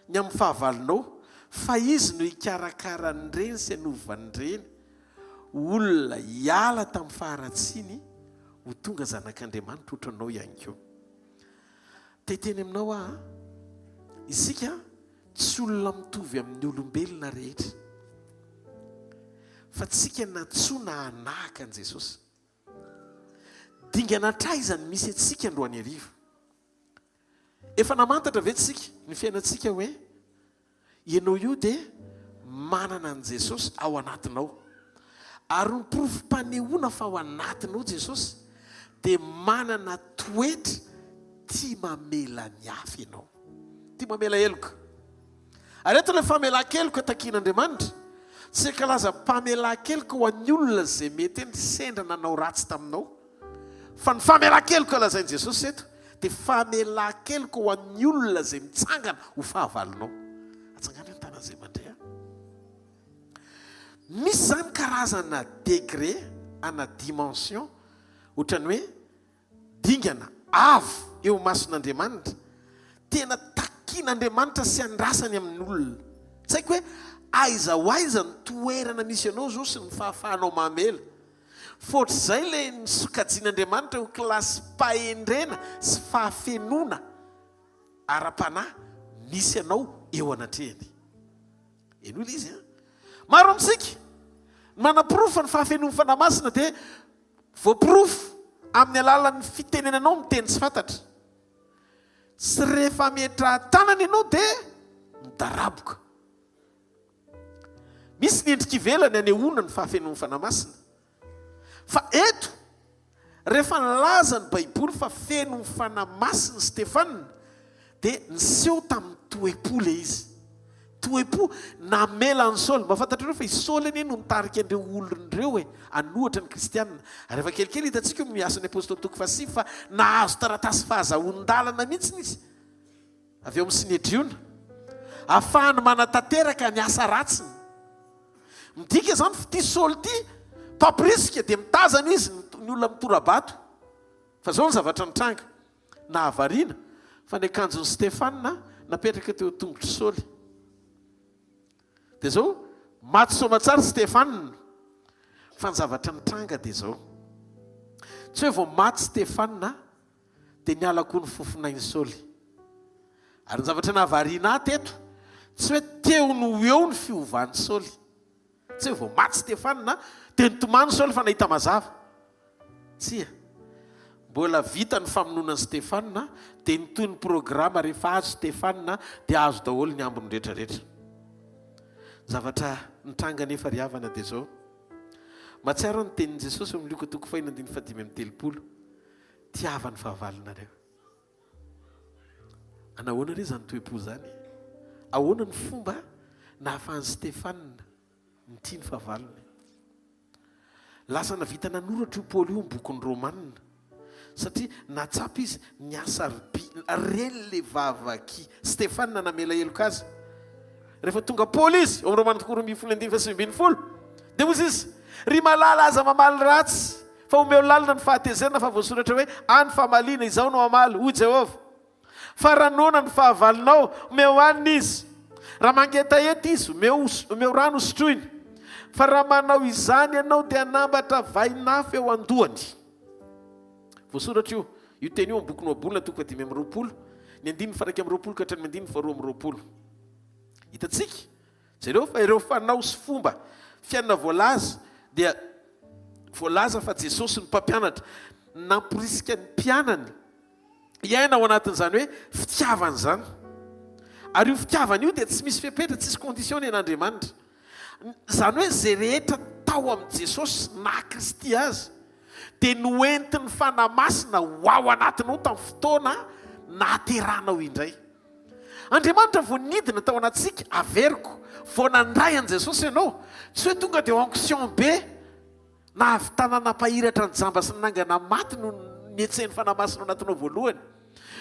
ny amin'ny fahavalonao, fa izy no hikarakara an'ireny sy hanova an'ireny ho olona hiala tamin'ny faharatsiany ho tonga zanak'Andriamanitra ohatranao ihany koa. Te hiteny aminao aho, isika tsy olona mitovy amin'ny olombelona rehetra, fa tsika nantsoina hanahaka an'i Jesosy. Dingana hatraiza ny misy antsika androany hariva? Efa namantatra ve tsika ny fiainantsika hoe ianao io dia manana an'i Jesosy ao anatinao? Ary ny porofom-panehoana fa ao anatinao Jesosy dia manana toetra tia mamela ny hafa ianao. Tia mamela heloka. Ary eto ilay famelan-keloka takian'Andriamanitra, tsy hankalaza mpamelan-keloka ho an'ny olona izay mety hoe sendra nanao ratsy taminao. Fa ny famelan-keloka lazain'i Jesosy eto dia. Dia famelan-keloka ho an'ny olona izay mitsangana ho fahavalonao. Atsangano ny tanan'izay mandre an. Misy izany karazana degré ana dimension ohatran'ny hoe dingana avo eo imason'Andriamanitra, tena takian'Andriamanitra sy andrasany amin'ny olona. Tsy haiko hoe aiza ho aiza ny toerana misy anao izao sy ny fahafahanao mamela. Fa ohatr'izay ilay nosokajian'Andriamanitra ho kilasim-pahendrena sy fahafenoana ara-panahy misy anao eo anatrehany. Henoy ilay izy an! Maro amintsika ny manaporofo fa ny fahafenoan'ny Fanahy Masina dia voaporofo amin'ny alalan'ny fitenenanao miteny tsy fantatra. Sy rehefa ametrahan-tanana ianao dia midaraboka. Misy ny endrika ivelany anehoana ny fahafenoan'ny Fanahy Masina. Fa eto, rehefa nilaza ny Baiboly fa feno ny Fanahy Masina i Stefana, dia niseho tamin'ny toe-po ilay izy. Toe-po namela an'i Saoly. Mba fantatrareo fa i Saoly anie no nitarika an'ireo olona ireo e, hanohitra ny Kristianina. Ary efa kelikely hitantsika eo amin'ny Asan'ny Apostoly toko fahasivy fa nahazo taratasy fahazahoan-dalana mihitsy izy. Avy eo amin'ny Synedriona, ahafahany manatanteraka ny asa ratsiny. Midika izany fa ity Saoly ity, mpampirisika, dia mitazana izy ny olona mitora-bato. Fa izao ny zavatra nitranga, nahavariana fa ny akanjon'i Stefana napetraka teo an-tongotr'i Saoly. Dia izao, maty soamatsara Stefana. Fa ny zavatra nitranga dia izao, tsy hoe vao maty Stefana, Dia niala koa ny fofonain'i Saoly. Ary ny zavatra nahavariana ahy teto, tsy hoe teo no ho eo ny fiovan'i Saoly. Tsy hoe vao maty Stefana dia nitomany Saoly fa nahita mazava. Tsia. Mbola vita ny famonoana an'i Stefana dia nitohy ny programa rehefa azo Stefana dia azo daholo ny ambiny rehetra rehetra. Ny zavatra nitranga anefa ry havana dia izao. Mahatsiaro ny tenin'i Jesosy ao amin'ny Lioka toko fahiny andininy fahadimy amby telopolo. Tiava ny fahavalonareo. Anahoana re izany toe-po izany? Ahoana ny fomba nahafahan'i Stefana nitia ny fahavalony? Lasa navita nanoratra io Paoly io ny bokin'ny Romana, satria nahatsapa izy ny hasarobi, ren'ilay vavak'i Stefana namela heloka azy. Rehefa tonga Paoly izy, ao amin'ny Romana toko 12 andininy faha-19, dia hoy izy, Ry malala, aza mamaly ratsy, Fa omeo lalina ny fahatezerana, fa voasoratra hoe, Ahy ny famaliana, Izaho no hamaly, hoy Jehovah. Fa raha noana ny fahavalonao, omeo hanina izy. Raha mangetaheta izy, omeo, omeo rano hosotroiny. Fa raha manao izany ianao, dia hanambatra vainafo eo an-dohany. Voasoratra io, io teny io amin'ny bokin'ny Ohabolana toko fahadimy amby roapolo, ny andininy faha-21 ka hatramin'ny andininy faha-22. Hitantsika? Jereo fa ireo fanao sy fomba fiainana voalaza dia voalaza fa Jesosy no mpampianatra namporisika ny mpianany hiaina ao anatin'izany hoe fitiavana izany. Ary io fitiavana io dia tsy misy fepetra, tsisy condition ny an'Andriamanitra. Izany hoe izay rehetra tao amin'i Jesosy naha Kristy azy dia noentin'ny Fanahy Masina ho ao anatinao tamin'ny fotoana nahaterahanao indray. Andriamanitra vao nidina tao anatintsika, averiko, vao nandray an'i Jesosy ianao, tsy hoe tonga dia onction be nahavitana nampahiratra ny jamba sy nanangana maty no nihetsehin'ny Fanahy Masina ao anatinao voalohany.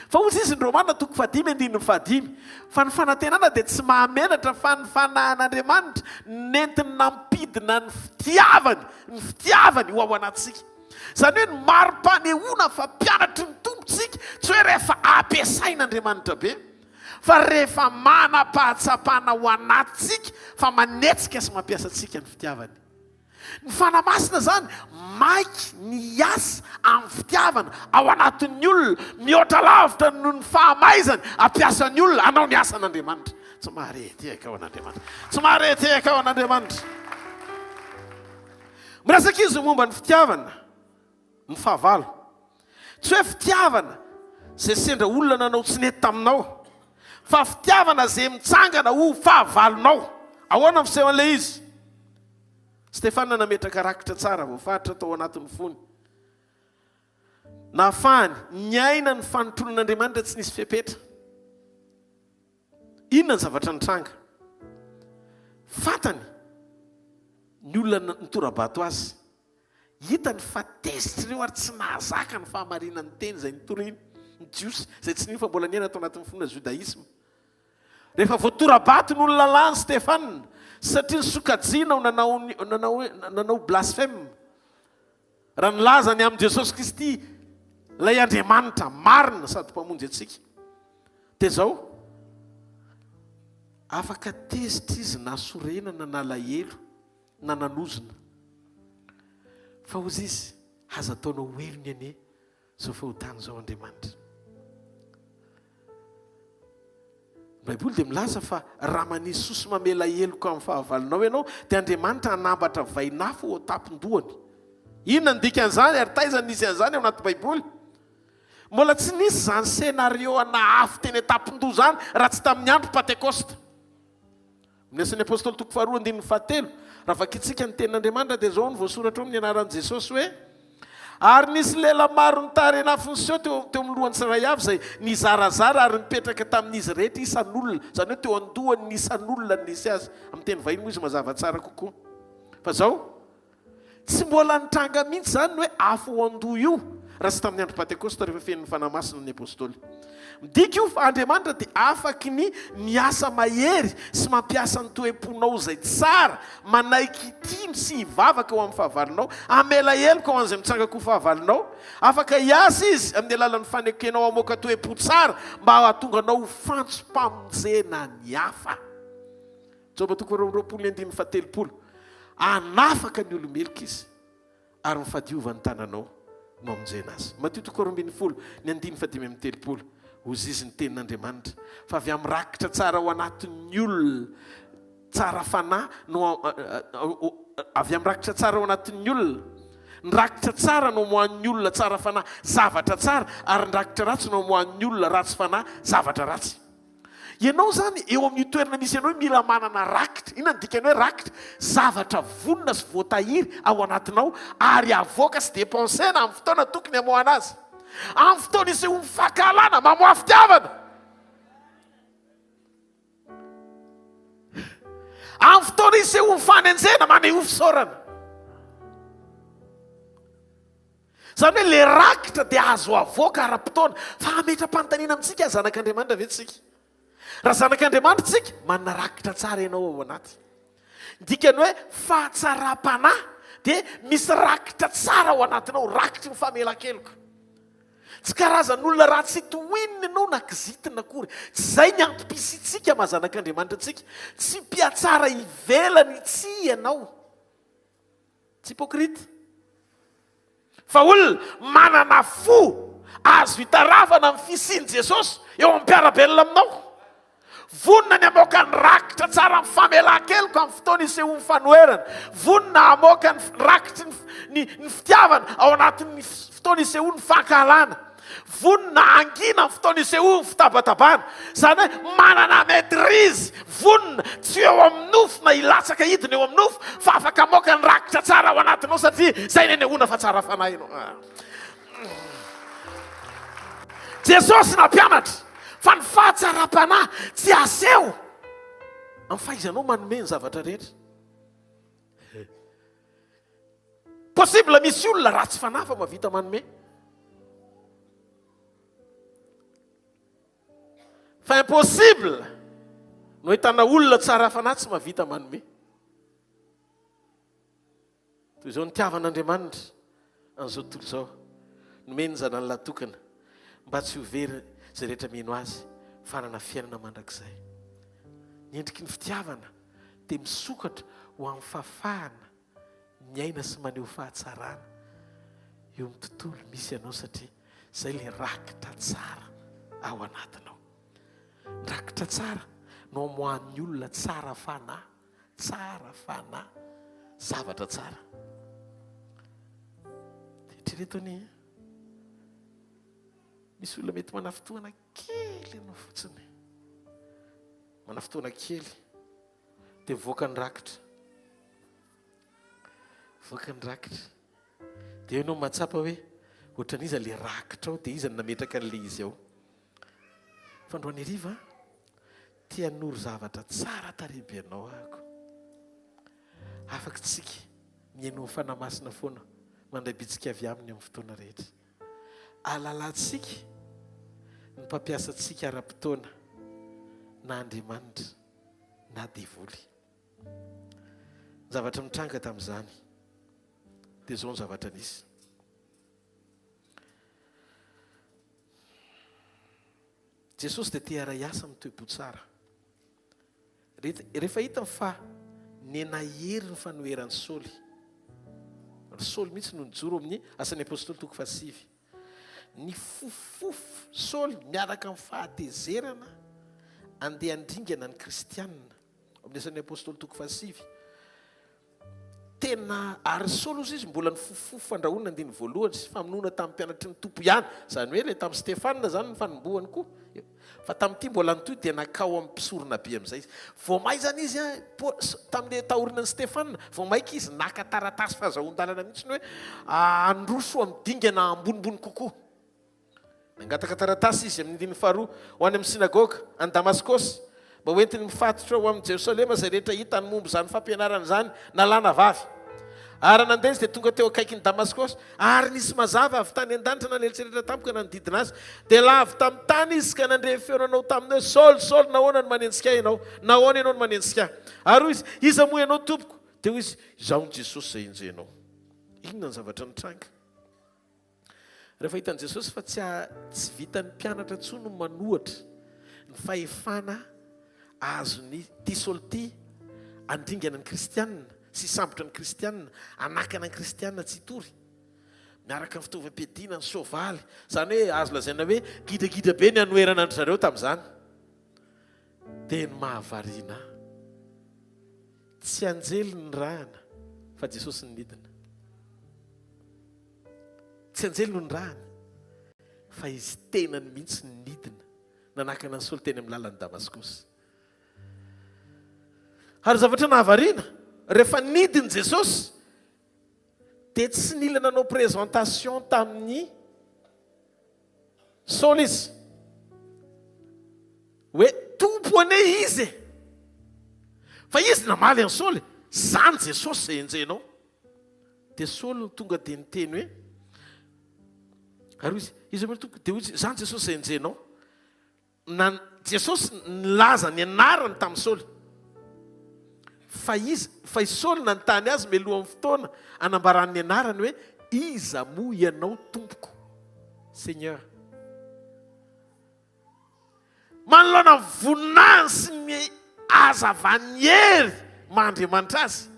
Fa hoy izy ny Romana toko fahadimy andininy fahadimy, fa ny fanantenana dia tsy mahamenatra fa ny Fanahin'Andriamanitra nentiny nampidina ny fitiavany, ny fitiavany ho ao anatintsika. Izany hoe ny mari-panehoana fa mpianatry ny Tompo isika, tsy hoe rehefa ampiasain'Andriamanitra be, fa rehefa manam-pahatsapana ao anatintsika fa manetsika sy mampiasa antsika ny fitiavany. Ny Fanahy Masina izany maiky ny hiasa amin'ny fitiavana ao anatin'ny olona, mihoatra lavitra noho ny fahamaizany hampiasa ny olona hanao ny asan'Andriamanitra. Tsy mahare tehaka ao an'Andriamanitra. Tsy mahare tehaka ao an'Andriamanitra. Miresaka izy momba ny fitiavana ny fahavalo. Tsy hoe fitiavana izay sendra olona nanao tsy nety taminao, fa fitiavana izay mitsangana ho fahavalonao. Ahoana ny fisehon'ilay izy? Stefana nametraka rakitra tsara voafaritra tao anatin'ny fony. Nahafahany niaina ny fanotronan'Andriamanitra tsy nisy fepetra. Inona ny zavatra nitranga? Fantany ny olona nitora-bato azy. Hitany fa tezitra ireo ary tsy nahazaka ny fahamarinan'ny teny izay nitoriny. Ny Jiosy izay tsy nino fa mbola niaina tao anatin'ny finoana Judaïsme. Rehefa voatora-bato ny olona lany Stefana satria nosokajiana ho nanao nanao nanao blasphème. Raha nilaza ny amin'i Jesosy Kristy ilay Andriamanitra marina sady Mpamonjy antsika. Dia izao, afaka tezitra izy na sorena na nalahelo na nanozona. Fa hozy izy, aza ataonao ho helony anie izao fahotana izao Andriamanitra. Ny Baiboly dia milaza fa raha manisy soa sy mamela heloka amin'ny fahavalonao ianao, dia Andriamanitra hanambatra vainafo eo an-tampon-dohany. Inona no dikan'izany ary taiza no nisy an'izany ao anaty Baiboly? Mbola tsy nisy izany scénario ana afo teny an-tampon-doha izany raha tsy tamin'ny andro Pantekosta. Amin'ny Asan'ny Apostoly toko faharoa andininy fahatelo, raha vakintsika ny tenin'Andriamanitra dia izao no voasoratra ao amin'ny anaran'i Jesosy hoe, Ary nisy lela maro nitaren'afo niseho teo teo amin'ny lohan'ny tsirairay avy izay nizarazara ary nipetraka tamin'izy rehetra isan'olona, izany hoe teo an-dohan'ny isan'olona no nisy azy. Amin'ny teny vahiny moa izy mazava tsara kokoa. Fa izao, Tsy mbola nitranga mihitsy izany ny hoe afo ao an-doha io, raha tsy tamin'ny andro Pantekosta rehefa feno ny Fanahy Masina ny Apostoly. Midika io fa Andriamanitra dia afaky ny miasa mahery sy mampiasa ny toe-ponao izay tsara, manaiky hitia sy hivavaka ho amin'ny fahavalonao, hamela heloka ho an'izay mitsanga-ko fahavalonao. Afaka hiasa Izy amin'ny alalan'ny fanekenao hamoaka toe-po tsara mba hahatonga anao ho fantsom-pamonjena ny hafa. Joba toko 22 ny andininy faha-30, Hanafaka ny olo-meloka Izy, ary ny fahadiovan'ny tananao no hamonjena azy. Matio toko 12 ny andininy faha-35, Hozizy ny tenin'Andriamanitra, fa avy amin'ny rakitra tsara ao anatin'ny olona tsara fanahy no avy amin'ny rakitra tsara ao anatin'ny olona, ny rakitra tsara no amoahan'ny olona tsara fanahy zavatra tsara, ary ny rakitra ratsy no amoahan'ny olona ratsy fanahy zavatra ratsy. Ianao izany eo amin'io toerana misy anao io mila manana rakitra. Inona no dikan'ny hoe rakitra? Zavatra vonona sy voatahiry ao anatinao ary avoaka sy dépenser-na amin'ny fotoana tokony hamoahana azy. Amin'ny fotoana isehoan'ny fankahalana, mamoaha fitiavana. Amin'ny fotoana isehoan'ny fanenjehana, manehoa fisaorana. Izany hoe le rakitra dia azo avoaka ara-potoana. Fa hametra-panontaniana amintsika, zanak'Andriamanitra ve tsika? Raha zanak'Andriamanitra tsika, manana rakitra tsara ianao ao anaty. Ny dikany hoe fahatsaram-panahy dia misy rakitra tsara ao anatinao, rakitry ny famelan-keloka. Tsy karazan'olona ratsy tohinina ianao na kizitina akory. Tsy izay ny antom-pisiantsika maha zanak'Andriamanitra antsika. Tsy mpihatsara ivelany tsy ianao. Tsy hypocrite. Fa olona manana fo azo itarafana ny fisian'i Jesosy eo amin'ny mpiara-belona aminao. Vonona ny hamoaka ny rakitra tsara amin'ny famelan-keloka amin'ny fotoana isehoan'ny fanoherana. Vonona hamoaka ny rakitry ny, ny fitiavana ao anatin'ny fotoana isehoan'ny fankahalana. Vonona hangina amin'ny fotoana isehoan'ny fitabatabana. Izany hoe manana maîtrise, vonona, tsy eo amin'ny nofo na hilatsaka hidina eo amin'ny nofo, fa afaka hamoaka ny rakitra tsara ao anatinao satria izay ny anehoana fa tsara fanahy ianao. Ah. Jesosy nampianatra fa ny fahatsaram-panahy tsy aseho amin'ny fahaizanao manome ny zavatra rehetra. Possible misy olona ratsy fanahy fa mahavita manome. Fa impossible no ahitana olona tsara fanahy tsy mahavita manome. Toy izao nitiavan'Andriamanitra an'izao tontolo izao, nomeny ny zanany lahy tokana mba tsy ho very izay rehetra mino azy fa hanana fiainana mandrakizay. Ny endriky ny fitiavana dia misokatra ho amin'ny fahafahana miaina sy maneho fahatsarana eo amin'ny tontolo misy anao satria izay ilay rakitra tsara ao anatinao. Ny rakitra tsara no amoahan'ny olona tsara fanahy, tsara fanahy, zavatra tsara. Eritrereto anie, misy olona mety manafintohana kely anao fotsiny. Manafintohana kely. Dia mivoaka ny rakitra. Mivoaka ny rakitra. Dia eo ianao mahatsapa hoe ohatran'iza ilay rakitra ao, dia iza no nametraka an'ilay izy ao. Fa androany hariva, te hanoro zavatra tsara tarehy be anao ahako. Afaka tsika mihaino ny Fanahy Masina foana, mandray bitsika avy aminy amin'ny fotoana rehetra. Alalantsika. Ny mpampiasa antsika ara-potoana, na Andriamanitra na devoly. Ny zavatra nitranga tamin'izany dia izao ny zavatra nisy. Jesosy dia te hiara-hiasa amin'ny toe-po tsara. Rehefa hitany fa niha-nahery ny fanoheran'i Saoly, ary Saoly mihitsy no nijoro amin'ny Asan'ny Apostoly toko fahasivy. Nifofofofo Saoly miaraka amin'ny fahatezerana andeha handringana ny Kristianina, amin'ny Asan'ny Apostoly toko fahasivy. Tena ary Saoly hozy izy mbola nifofofofo fandrahonana andininy voalohany sy famonoana tamin'ny mpianatry ny Tompo ihany, izany hoe ilay tamin'i Stefana izany ny fanombohany koa. Fa tamin'ity mbola nitohy dia nankao amin'ny mpisoronabe amin'izay izy. Vao may izany izy an, tamin'ilay taorinan'i Stefana, vao maika izy naka taratasy fahazahoan-dalana mihitsy hoe handroso amin'ny dingana ambonimbony kokoa. Nangataka taratasy izy amin'ny andininy faharoa ho any amin'ny synagoga any Damaskosy mba hoentiny mifatotra ho amin'i Jerosalema izay rehetra hitany momba izany fampianarana izany, na lahy na vavy. Ary raha nandeha izy dia tonga teo akaikin'i Damaskosy, ary nisy mazava avy tany an-danitra naneritseritra tampoka nanodidina azy. Dia lavo tamin'ny tany izy ka nandre feo nanao taminy hoe, Saoly, Saoly, nahoana no manenjika ahy ianao? Nahoana ianao no manenjika ahy? Ary hoy izy, Iza moa ianao, Tompoko? Dia hoy izy, Izaho no Jesosy izay enjehinao. Inona ny zavatra nitranga? Rehefa hitan'i Jesosy fa tsy tsy vitan'ny mpianatra intsony ny manohatra ny fahefana azon'ny ity Saoly ity handringana ny kristianina sy hisambotra ny kristianina, hanakana ny kristianina tsy hitory, miaraka amin'ny fitaovam-piadiana, ny soavaly, izany hoe azo lazaina hoe gidragidra be ny hanoherana an-dry zareo tamin'izany. Dia ny mahavariana ahy, tsy anjely nirahana fa Jesosy no nidina. Tsy anjely no nirahana fa izy tenany mihitsy no nidina nanakana an'i Saoly teny amin'ny lalan'i Damaskosy. Ary zavatra nahavariana, rehefa nidina Jesosy dia tsy nila nanao présentation tamin'ny Saoly izy. Hoe Tompo anie izy e! Fa izy namaly an'i Saoly, Zany Jesosy izay enjehinao. Dia Saoly no tonga dia niteny hoe, ary hoy izy, Iza moa ny Tompoko? Dia hoy izy, Zany Jesosy izay enjehinao. Na, Jesosy nilaza ny anarany tamin'i Saoly. Fa izy, fa i Saoly nanontany azy mialohan'ny fotoana hanambarany ny anarany hoe, Iza moa ianao Tompoko? Seigneur. Manoloana ny voninahiny sy ny hazavan'ny hery maha Andriamanitra azy,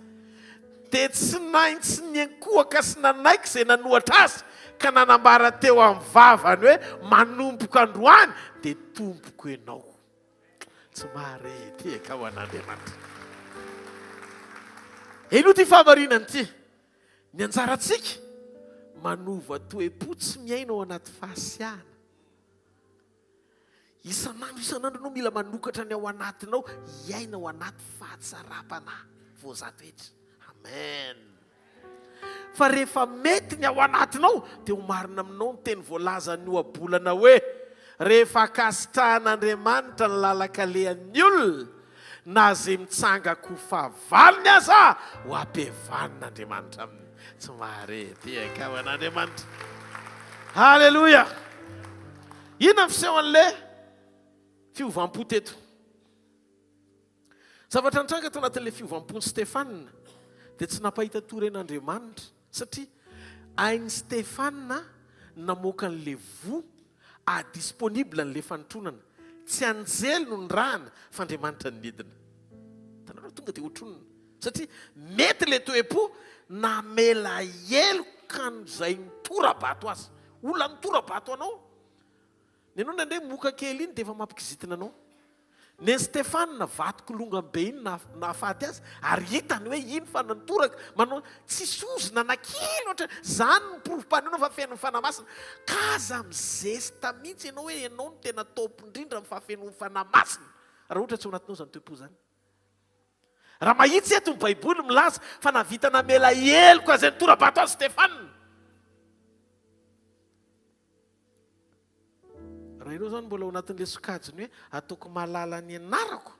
dia tsy naintsy niankohoka sy nanaiky izay nanohatra azy ka nanambara teo amin'ny vavany hoe, Manomboka androany dia Tompoko ianao. Tsy mahare tehaka ho an'Andriamanitra. Henoy ity fahamarinana ity, Ny anjarantsika, manova toe-po tsy miaina ao anaty fahasiahana. Isan'andro isan'andro ianao mila manokatra ny ao anatinao hiaina ao anaty fahatsaram-panahy voazaha toetra. Amen. Fa rehefa mety ny ao anatinao dia ho marina aminao ny teny voalazan'ny ohabolana hoe rehefa ankasitrahan'Andriamanitra ny lalan-kalehan'ny olona na izay mitsanga-ko fahavalony aza ho ampihavan'Andriamanitra aminy. Tsy mahare tehaka ho an'Andriamanitra. Haleloia! Inona ny fisehon'ilay fiovam-po teto? Zavatra nitranga tao anatin'ilay fiovam-pon'i Stefana dia tsy nampahita tory an'Andriamanitra satria hain'i Stefana ny namoaka an'ilay voa aha-disponible an'ilay fanotronana. Tsy anjely no nirahana fa Andriamanitra no nidina. Hitanareo, tonga dia hotronina satria mety ilay toe-po namela heloka an'izay nitora-bato azy. Olona nitora-bato anao. Ny anao indraindray moka kely iny dia efa mampikizitina anao. Nen'i Stefana vato kilongany be iny nahafaty azy ary hitany hoe iny fa nitoraka manao tsisy ozona na kely ohatra zany no porofom-panehoana fa feno ny Fanahy Masina. Ka aza mizesta mihitsy ianao hoe ianao no tena top indrindra amin'ny fahafenoan'ny Fanahy Masina raha ohatra tsy ao anatinao izany toe-po izany. Raha mahitsy eto ny Baiboly milaza fa nahavita namela heloka izay nitora-bato azy Stefana. Raha ianao izany mbola ao anatin'ilay sokajiny hoe ataoko mahalala ny anarako,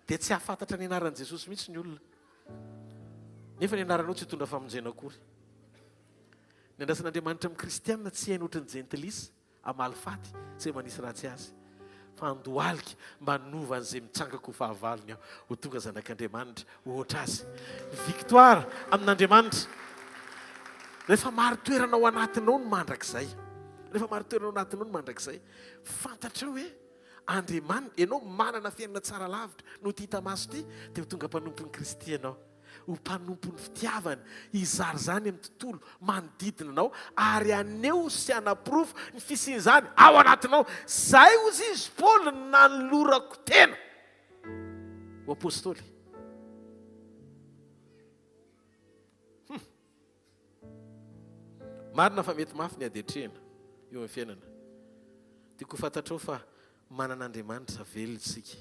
dia tsy hahafantatra ny anaran'i Jesosy mihitsy ny olona. Nefa ny anaranao tsy hitondra famonjena akory. Ny andrasan'Andriamanitra amin'ny kristiana tsy hainy ohatran'ny jentilisa. hamaly faty izay manisy ratsy azy, fa handohalika mba hanova an'izay mitsangako ho fahavalony aho ho tonga zanak'Andriamanitra ohatra azy. Victoire amin'Andriamanitra. Rehefa marin-toerana ao anatinao ny mandrakizay, rehefa marin-toerana ao anatinao ny mandrakizay, fantatrao hoe Andriamanitra, ianao manana fiainana tsara lavitra noho ity hita maso ity, dia ho tonga mpanompon'i Kristy ianao. Ho mpanompon'ny fitiavany, hizara izany amin'ny tontolo manodidina anao ary haneho sy hanaporofo ny fisian'izany ao anatinao. Izay, hozy izy, Paoly, no nanolorako tena ho apostoly. Hum. Marina fa mety mafy ny ady atrehina eo amin'ny fiainana. Tiako ho fantatrao fa manana Andriamanitra velona isika.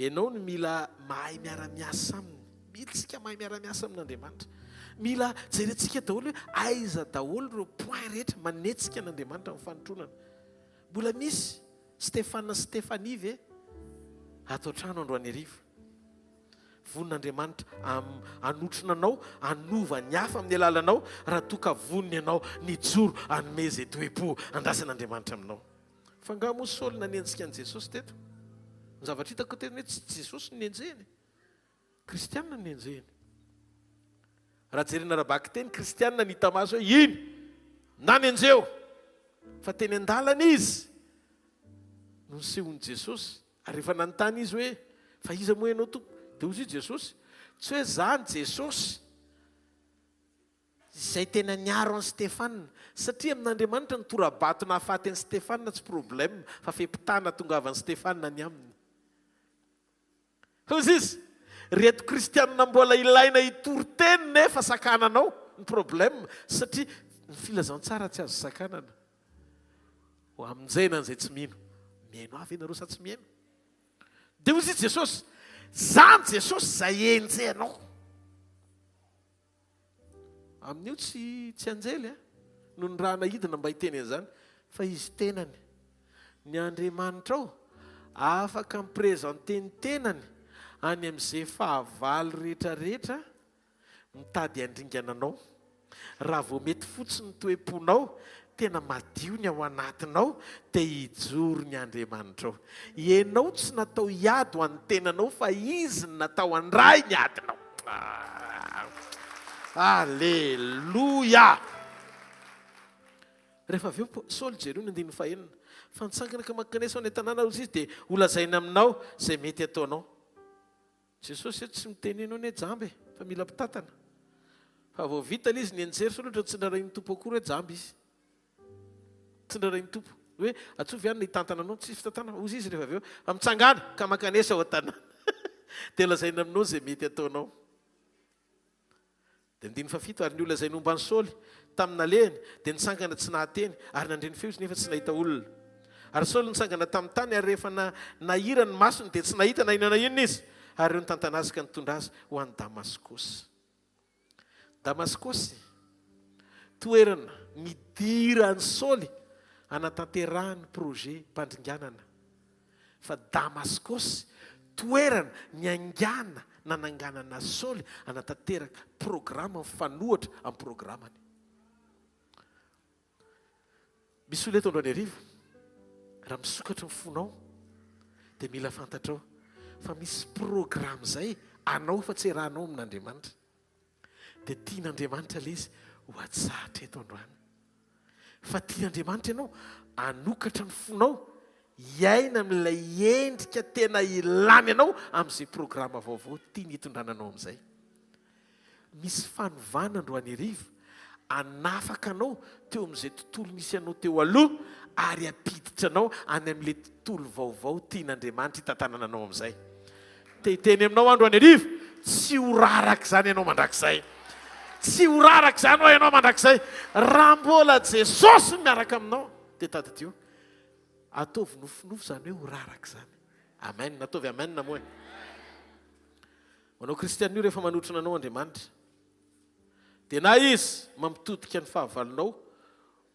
Ianao no mila mahay miara-miasa aminy. Mila isika mahay miara-miasa amin'Andriamanitra. Mila jerentsika daholo hoe aiza daholo ireo point rehetra manetsika an'Andriamanitra amin'ny fanotronana. Mbola misy Stefana sy Stephanie ve ato an-trano androany hariva? Vonona Andriamanitra hanotrona anao, hanova ny hafa amin'ny alalanao, raha toa ka vonona ianao ny hijoro hanome izay toe-po andrasan'Andriamanitra aminao. Fa angaha moa Saoly nanenjika an'i Jesosy teto? Ny zavatra hitako teny hoe tsy Jesosy no nenjehiny. Kristianina no nenjehiny. Raha jerena ara-bakiteny, kristianina ny hita maso hoe iny nanenjeho. Fa teny an-dalana izy no nisehoan'i Jesosy. Ary rehefa nanontany izy hoe, Fa iza moa ianao Tompo? Dia hoy i Jesosy, Tsy hoe izaho ny Jesosy izay tena niaro an'i Stefana. Satria amin'Andriamanitra ny tora-bato nahafaty an'i Stefana tsy problème, fa fe-pitana hatongavan'i Stefana any aminy. Hoy izy, Reto kristianina mbola ilaina hitory teny nefa sakananao ny problème satria ny filazantsara tsy azo sakanana. Ho hamonjena an'izay tsy mino. Mihaino ahy ve nareo sa tsy mihaino? Dia hoy izy Jesosy, Zany Jesosy izay enjehinao. Amin'io tsy tsy anjely a, no nirahana hidina mba hiteny an'izany, fa izy tenany. Ny Andriamanitrao afaka mi-presenter ny tenany any amin'izay fahavalo rehetra rehetra mitady handringana anao. Raha vao mety fotsiny ny toe-ponao, tena madio ny ao anatinao, dia hijoro ny Andriamanitrao. Ianao tsy natao hiady ho an'ny tenanao fa Izy no natao handray ny adinao. Aleloia! Rehefa avy eo, Saoly, jereo ny andininy fahenina. Fa nitsangana ka mankanesa any an-tanàna hozy izy, dia holazaina aminao izay mety hataonao. Jesosy eto tsy miteny enao anie jamba e, fa mila mpitantana. Fa vao vita ilay izy nianjera sao loatra tsy nirarahin'ny Tompo akory hoe jamba izy. Tsy nirarahin'ny Tompo. Hoe atsovy ihany ny hitantana anao, tsisy fitantanana. Hozy izy rehefa avy eo, fa mitsangàna ka mankanesa ao an-tanàna. Dia lazaina aminao izay mety ataonao. Dia andininy fahafito, Ary ny olona izay nomba an'i Saoly tamin'ny nalehany dia nitsangana tsy nahateny, ary nandre ny feo izy nefa tsy nahita olona. Ary Saoly nitsangana tamin'ny tany, ary rehefa nahira ny masony dia tsy nahita na inona na inona izy, ary ireo nitantana azy ka nitondra azy ho any Damaskosy. Damaskosy, toerana nidiran'i Saoly hanatanterahany projet mpandringanana. Fa Damaskosy, toerana niaingàna nananganana Saoly hanatanteraka programa mifanohitra amin'ny programany. Misy olona eto androany hariva, raha misokatra ny fonao dia mila fantatrao fa misy programa izay anao fa tsy iarahanao amin'Andriamanitra. Dia tian'Andriamanitra ilay izy ho atsahatra eto androany. Fa tian'Andriamanitra ianao hanokatra ny fonao hiaina amin'ilay endrika tena ilany anao amin'izay programa vaovao tiany hitondrana anao amin'izay. Misy fanovana androany hariva hanafaka anao teo amin'izay tontolo nisy anao teo aloha ary hampiditra anao any amin'ilay tontolo vaovao tian'Andriamanitra hitantanana anao amin'izay. Te hiteny aminao andro any hariva, tsy ho raraka izany ianao mandrakizay. Tsy ho raraka izany hoa ianao mandrakizay. Raha mbola Jesosy no miaraka aminao, dia tadidio, ataovy nofinofy izany hoe ho raraka izany. Amen, ataovy amen moa e. Ho anao kristiana io rehefa manotrona anao Andriamanitra, dia na Izy mampitodika ny fahavalonao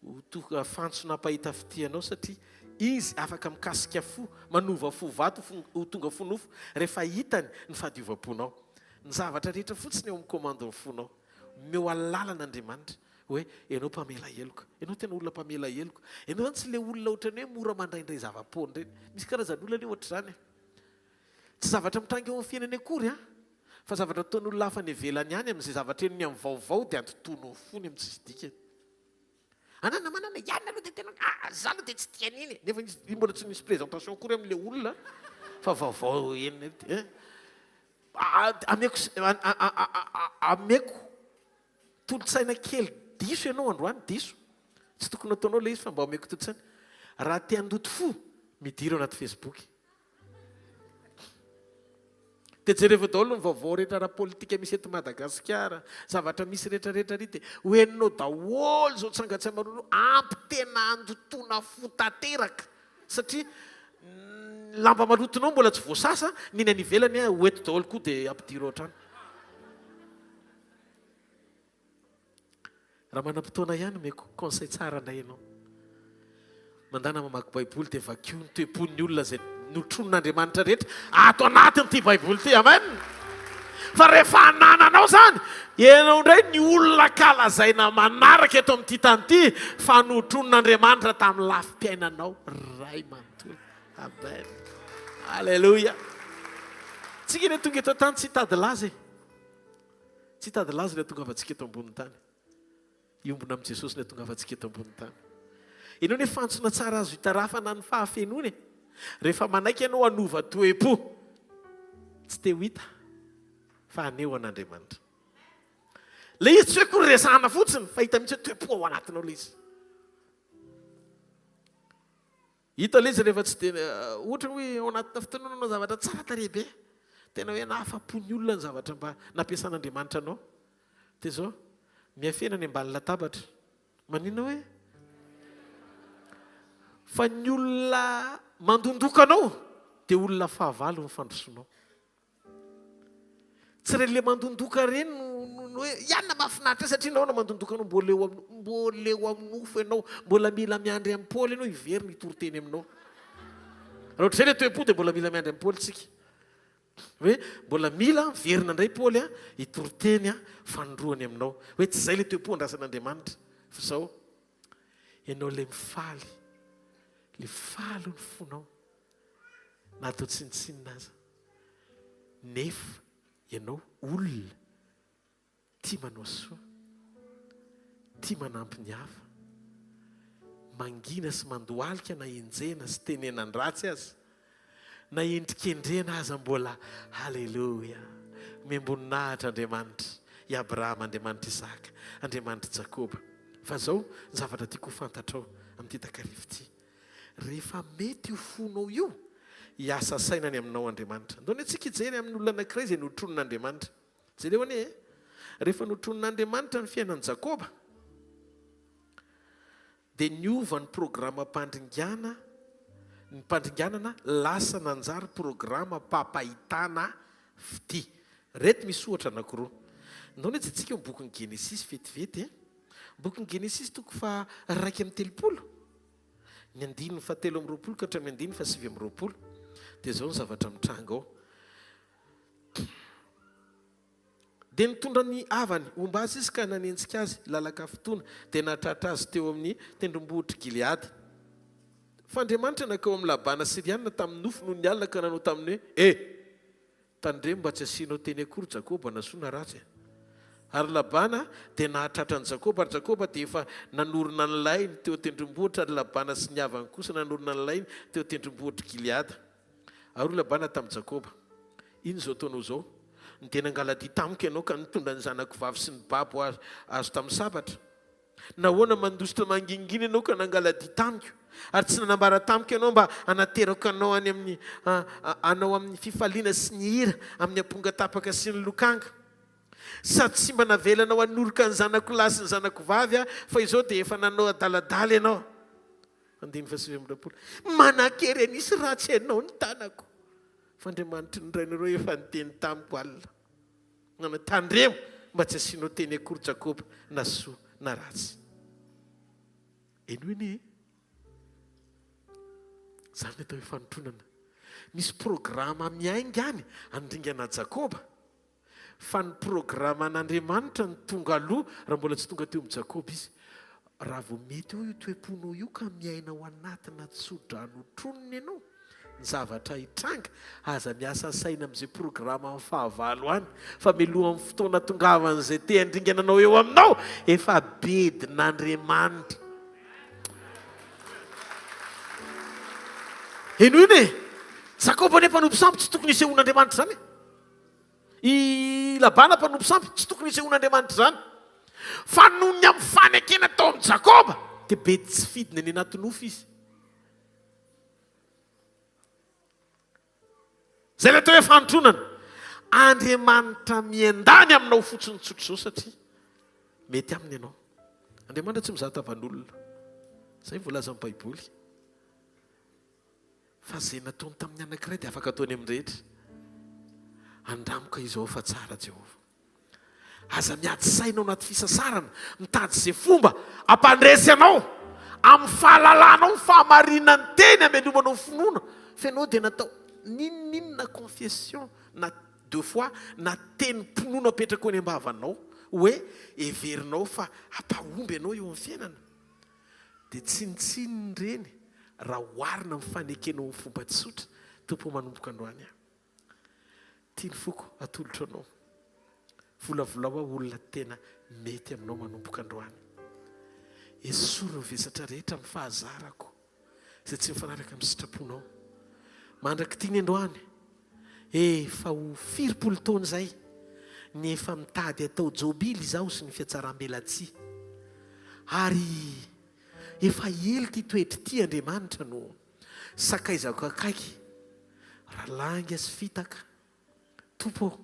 Ho tonga fantsona hampahita fitia anao satria Izy afaka mikasika fo, manova fo vato ho tonga fo nofo rehefa hitany ny fahadiovam-ponao. Ny zavatra rehetra fotsiny eo amin'ny commande-n'ny fonao. Omeo alalana Andriamanitra. Hoe ianao mpamela heloka. Ianao tena olona mpamela heloka. Ianao zany tsy le olona ohatran'ny hoe mora mandraindray zava-poana ireny. Misy karazan'olona anie ohatr'izany e. Tsy zavatra mitranga eo amin'ny fiainany akory an, fa zavatra ataon'olona hafa any ivelany any amin'izay zavatra henony amin'ny vaovao dia antontony ny fony amin'ny tsisy dikany. Anana manana ianona aloha dia tena ah za aloha dia tsy tia an'iny e. Nefa izy mbola tsy nisy présentation akory amin'ilay olona fa vaovao henony eh. Ameko ameko tolo-tsaina kely diso ianao androany, diso. Tsy tokony ataonao ilay izy fa mba omeko tolo-tsaina. Raha te handoto fo, midira ao anaty Facebook. Dia jerevo daholo ny vaovao rehetra ara-politika misy eto Madagasikara, zavatra misy rehetra rehetra ary dia ho henonao daholo izao tsangantsiamaroro ampy tena handotoana fo tanteraka satria ny lamba malotonao mbola tsy voasasa, ny any ivelany ho eto daholo koa dia ampidiro ao an-trano. Raha manam-potoana ihany omeko conseil tsara indray ianao. Mandana mamaky baiboly dia vakio ny toe-pon'ny olona izay notronin'Andriamanitra rehetra ato anatin'ity baiboly ity. Amen. Fa rehefa anananao izany, ianao indray ny olona kalazaina manaraka eto amin'ity tany ity fa notronin'Andriamanitra tamin'ny lafim-piainanao ray manontolo. Amen. Alléluia. Tsika anie tonga eto an-tany tsy hitady laza e. Tsy hitady laza ny hatongavantsika eto ambonin'ny tany. Hiombona amin'i Jesosy ny hatongavantsika eto ambonin'ny tany. Ianao anie fantsona tsara azo itarafana ny fahafenoana e. Rehefa manaiky ianao hanova toe-po, tsy te ho hita fa haneho an'Andriamanitra. Ilay izy tsy hoe akory resahana fotsiny fa hita mihitsy hoe toe-po ao anatinao ilay izy. Hita ilay izy rehefa tsy dia ohatra hoe ao anatina fotoana nanao zavatra tsara tarehy be, tena hoe nahafa-po ny olona ny zavatra mba nampiasan'Andriamanitra anao. Dia izao, miafena any ambany latabatra. Maninona hoe? Fa ny olona mandondoka anao dia olona fahavalo ny fandrosoanao. Tsy ireny le mandondoka ireny no no hoe ianona mahafinaritra ahy satria nahoana mandondoka anao mbola eo amin'ny mbola eo amin'ny nofo ianao, mbola mila miandry an'i Paoly ianao hiverina hitory teny aminao. Raha ohatr'izay le toe-po dia mbola mila miandry an'i Paoly tsika. Hoe mbola mila miverina indray Paoly a hitory teny a fanindroany aminao. Hoe tsy izay le toe-po andrasan'Andriamanitra fa izao ianao le mifaly, le faly ny fonao. na atao tsinontsinona aza, nefa ianao olona tia manao soa, tia manampy ny hafa, mangina sy mandohalika na enjehina sy tenenan-dratsy aza, na endrikendrehana aza mbola Haleloia! Omem-boninahitra Andriamanitra, i Abrahama, Andriamanitr'i Isaka, Andriamanitr'i Jakoba. Fa izao ny zavatra tiako ho fantatrao amin'ity takariva ity, Rehefa mety io fonao io, hiasa saina ny aminao Andriamanitra. Ndao anie tsika hijery amin'ny olona anankiray izay notronin'Andriamanitra. Jereo anie e! Rehefa notronin'Andriamanitra ny fiainan'i Jakoba, dia niova ny programam-pandringana, ny mpandringanana lasa nanjary programam-pampahitana fitia. Ireto misy ohatra anankiroa. Ndao anie jerentsika eo amin'ny bokin'ny Genesisy vetivety e! Bokin'ny Genesisy toko faha 31. Ny andininy fahatelo amby 20 ka hatramin'ny andininy fahasivy amby 20 dia izao ny zavatra mitranga ao. Dia nitondra ny havany homba azy izy ka nanenjika azy lalan-kafotoana, dia nahatratra azy teo amin'ny tendrombohitr'i Gileada. Fa Andriamanitra nankao amin'i Labana Syriana tamin'ny nofy nony alina ka nanao taminy hoe, E! Tandremo mba tsy hasianao teny akory Jakoba na soa na ratsy e! Ary Labana dia nahatratra an'i Jakoba, ary Jakoba dia efa nanorina ny lainy teo an-tendrombohitra, ary Labana sy ny havany kosa nanorina ny lainy teo an-tendrombohitr'i Gileada. Ary hoy Labana tamin'i Jakoba, Inona izao ataonao izao? Ny dia nangala-dia tamiko ianao ka nitondra ny zanako vavy sy ny babo azo tamin'ny sabatra. Nahoana mandositra mangingina ianao ka nangala-dia tamiko, ary tsy nanambara tamiko ianao mba hanaterako anao any amin'ny anao amin'ny fifaliana sy ny hira, amin'ny ampongatapaka sy ny lokanga? Sady tsy mba navelanao hanoroka ny zanako lahy sy ny zanako vavy aho, fa izao dia efa nanao adaladala ianao. Andininy faha-29. Manan-kery hanisy ratsy anao ny tanako, fa Andriamanitry ny rainareo efa niteny tamiko alina. Nanao tandremo mba tsy hasianao teny akory Jakoba na soa na ratsy. Henoy anie e. Izany ny atao hoe fanotronana. Misy programa miainga any handringana Jakoba. Fa ny programan'Andriamanitra no tonga aloha raha mbola tsy tonga teo amin'i Jakoba izy. Raha vao mety eo io toe-ponao io ka miaina ao anatina tso-drano otronina ianao, ny zavatra hitranga, aza miasa saina amin'izay programan'ny fahavalo any, fa mialohan'ny fotoana tongavan'izay te handringana anao eo aminao, efa bedin'Andriamanitra. Henoina e! Jakoba anie mpanompo sampy tsy tokony hisehoan'Andriamanitra izany e! I Labana mpanompo sampy, tsy tokony hisehoan'Andriamanitra izany. Fa noho ny amin'ny fanekena tao amin'i Jakoba, dia be tsy fidiny any anaty nofy izy. Izay ilay atao hoe fanotronana. Andriamanitra miandany aminao fotsiny tsotra izao satria mety aminy ianao. Andriamanitra tsy mizaha tavan'olona. Izay voalazan'ny Baiboly. Fa izay nataony tamin'ny anankiray dia afaka ataony amin'ny rehetra. Andramo ka izao fa tsara Jehovah. Aza miady saina ao anaty fisasarana, mitady izay fomba hampandresy anao amin'ny fahalalanao ny fahamarinan'ny teny hamelomanao finoana. Fa ianao dia natao n'inon'inona confession na deux fois na tenim-pinoana apetraka eny am-bavanao hoe heverinao fa hampahomby anao eo amin'ny fiainana. Dia tsinontsinona ireny raha oharina amin'ny fanekenao amin'ny fomba tsotra, Tompo ô manomboka androany aho. Tia ny foko atolotro anao. Volavolao aho olona tena mety aminao manomboka androany. Esory ny vesatra rehetra amin'ny fahazarako izay tsy mifanaraka amin'ny sitraponao. Mandrak'ity ny androany, efa ho firipolo taona izay ny efa mitady atao jobily izaho sy ny fihatsarambelatsihy. Ary efa ela ity toetra ity Andriamanitra no sakaizako akaiky, raha lainga sy fitaka. Tompo ô,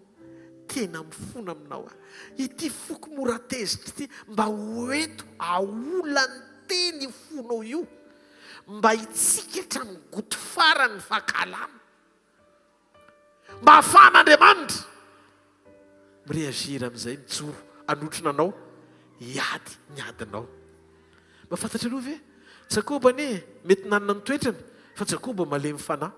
tena mifona aminao aho. Ity foko mora tezitra ity, mba ho ento aolan'ny teny io fonao io, mba hitsiky hatramin'ny goty farany ny fankahalana. Mba hahafahan'Andriamanitra mi-réagir amin'izay, mijoro hanotrona anao, hiady ny adinao. Mba fantatrareo ve? Jakoba anie mety nanana ny toetrany, fa Jakoba malemy fanahy.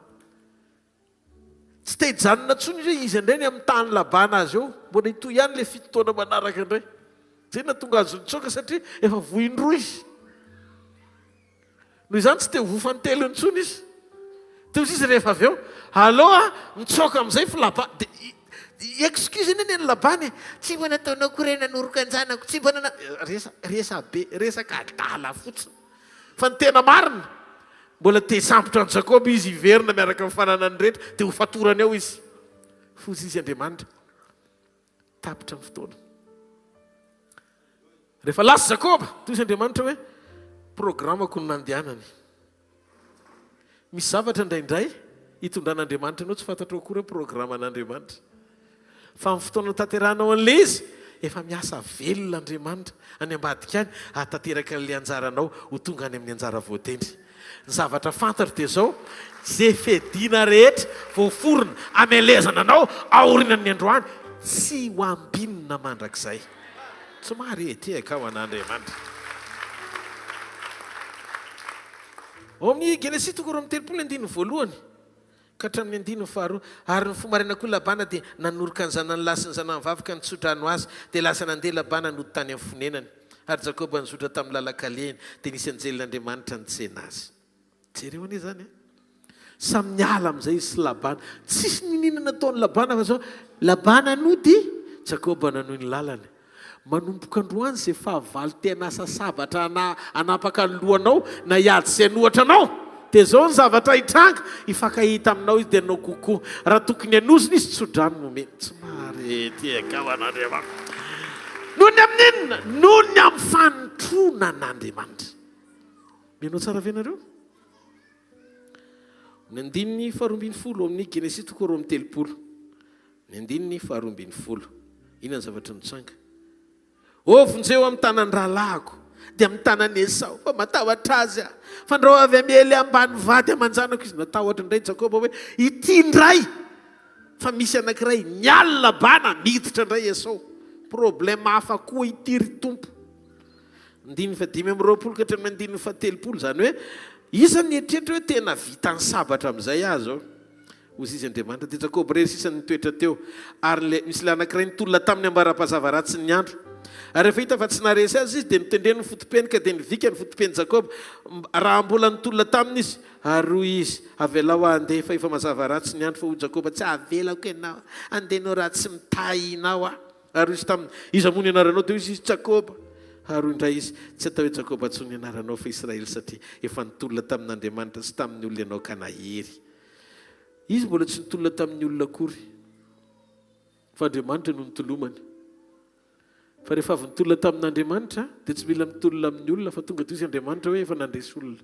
Tsy te hijanona intsony izy hoe iza indray ny amin'ny tany Labana azy eo. Mbola hitohy ihany ilay fito taona manaraka indray. Izay no nahatonga azy nitsoaka satria efa voa indroa izy. Noho izany tsy te ho voa fanintelony intsony izy. Teo izy rehefa avy eo, aleo aho mitsoaka amin'izay fa Labana, dia excuse anie ny an'i Labana e, tsy mba nataonao akory hoe nanoroka an-janako, tsy mba nana, resa, resabe, resaka adala fotsiny. Fa ny tena marina, mbola te hisambotra an'i Jakoba izy hiverina miaraka amin'ny fananany rehetra, dia ho fatorany ao izy. Foza izy Andriamanitra. Tapitra ny fotoana. Rehefa lasa Jakoba, toy izy Andriamanitra hoe, programako no nandehanany. Misy zavatra indraindray itondran'Andriamanitra anao tsy fantatrao akory hoe programan'Andriamanitra. Fa amin'ny fotoana anatanterahanao an'ilay izy, efa miasa velona Andriamanitra any ambadika any hahatanteraka an'ilay anjaranao ho tonga any amin'ny anjara voatendry. Ny zavatra fantatro dia izao, izay fiadiana rehetra voaforona hamelezana anao aorianan'ny androany, tsy ho ambinina mandrakizay. Tsy mahare tehaka ho an'Andriamanitra. Ao amin'ny Genesisy toko 32 andininy voalohany ka hatramin'ny andininy faharoa, Ary nifoha maraina koa Labana dia nanoroka ny zanany lahy sy ny zanany vavy ka nitso-drano azy, dia lasa nandeha Labana nody tany amin'ny fonenany. Ary Jakoba nizotra tamin'ny lalan-kalehiny, dia nisy anjelin'Andriamanitra nitsena azy. Jereo anie izany e! Samy niala amin'izay izy sy Labana. Tsisy niniana nataon'i Labana fa zao, Labana nody, Jakoba nanohy ny lalany. Manomboka androany izay fahavalo te hanasa sabatra hanapaka ny lohanao na hiady sy hanohatra anao, dia izao ny zavatra hitranga, hifankahita aminao izy dia hanao coucou. Raha tokony hanozona izy, tso-drano no omeny. Tsy mahare tehaka ho an'Andriamanitra. Noho ny amin'inona? Noho ny amin'ny fanompoana an'Andriamanitra. Mino tsara ve nareo? Ny andininy faharoa ambin'ny folo amin'ny Genesisy toko 32. Ny andininy faharoa ambin'ny folo. Inona ny zavatra nitranga? Ô vonjeo amin'ny tanan'ny rahalahiko, dia amin'ny tanan'i Esao, fa matahotra azy aho. Fandrao avy hamely ambany vady aman-janako izy. Natahotra indray Jakoba hoe, Ity indray! Fa misy anankiray miala Labana, miditra indray Esao. Problème hafa koa ity ry Tompo. Andininy faha-25 ka hatramin'ny andininy faha-30, izany hoe, iza nieritreritra hoe tena vitan'ny sabatra amin'izay aho izao? Hoy izy Andriamanitra. Dia Jakoba irery sisa no nitoetra teo, ary ilay misy ilay anankiray nitolona taminy ambara-pahazava ratsin'ny andro. Ary rehefa hita fa tsy naharesy azy izy, dia notendreny ny foto-peny, ka dia nivika ny foto-pen'i Jakoba, raha mbola nitolona taminy izy. Ary hoy izy, Avelao aho handeha, fa efa mazava ratsy ny andro. Fa hoy Jakoba, Tsy havelako ianao handeha ianao raha tsy mitahy anao aho. Ary hoy izy taminy, Iza moa ny anaranao? Dia hoy izy, Jakoba. Ary hoy indray izy, Tsy atao hoe Jakoba intsony ny anaranao, fa Israely, satria efa nitolona tamin'Andriamanitra sy tamin'ny olona ianao ka nahery. Izy mbola tsy nitolona tamin'ny olona akory, fa Andriamanitra no nitolomany. Fa rehefa avy nitolona tamin'Andriamanitra, dia tsy mila mitolona amin'ny olona, fa tonga dia hoy Andriamanitra hoe efa nandresy olona.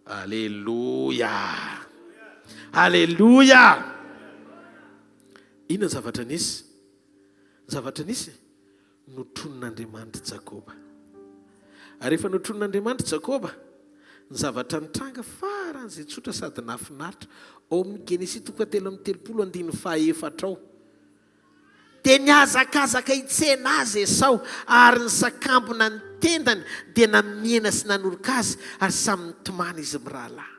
Aleloia! Aleloia! Inona ny zavatra nisy? Ny zavatra nisy, notronin'Andriamanitra i Jakoba. Ary rehefa notronin'Andriamanitra i Jakoba, ny zavatra nitranga faran'izay tsotra sady nahafinaritra, ao amin'ny Genesisy toko fahatelo amby telopolo andininy fahaefatra ao, dia nihazakazaka hitsena azy Esao, ary nisakambina ny tendany, dia namihina sy nanoroka azy, ary samy nitomany izy mirahalahy.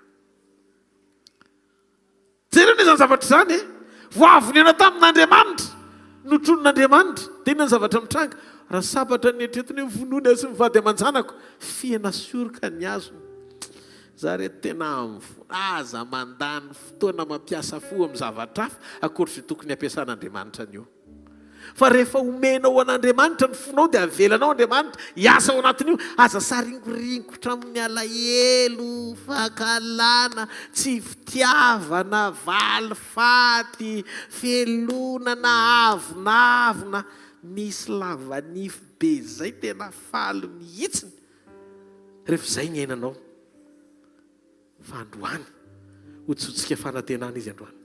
Jereo anie izany zavatra izany e! Vao avy nihaona tamin'Andriamanitra, notronin'Andriamanitra, dia inona ny zavatra mitranga? Raha sabatra ny eritreretiny hoe vonoiny azy sy ny vady aman-janako, fihina sy oroka ny azony. Za re tena aza mandany fotoana mampiasa fo amin'ny zavatra hafa ankoatr'izay tokony hampiasan'Andriamanitra an'io. Fa rehefa omenao an'Andriamanitra ny fonao dia avelanao Andriamanitra hiasa ao anatin'io. Aza saringoringotra amin'ny alahelo, fankahalana, tsy fitiavana, valifaty, felonana, avonavona. Misy lavanify be izay tena faly mihitsiny rehefa izay ny iainanao. Fa androany, hodisoantsika fanantenana izy androany.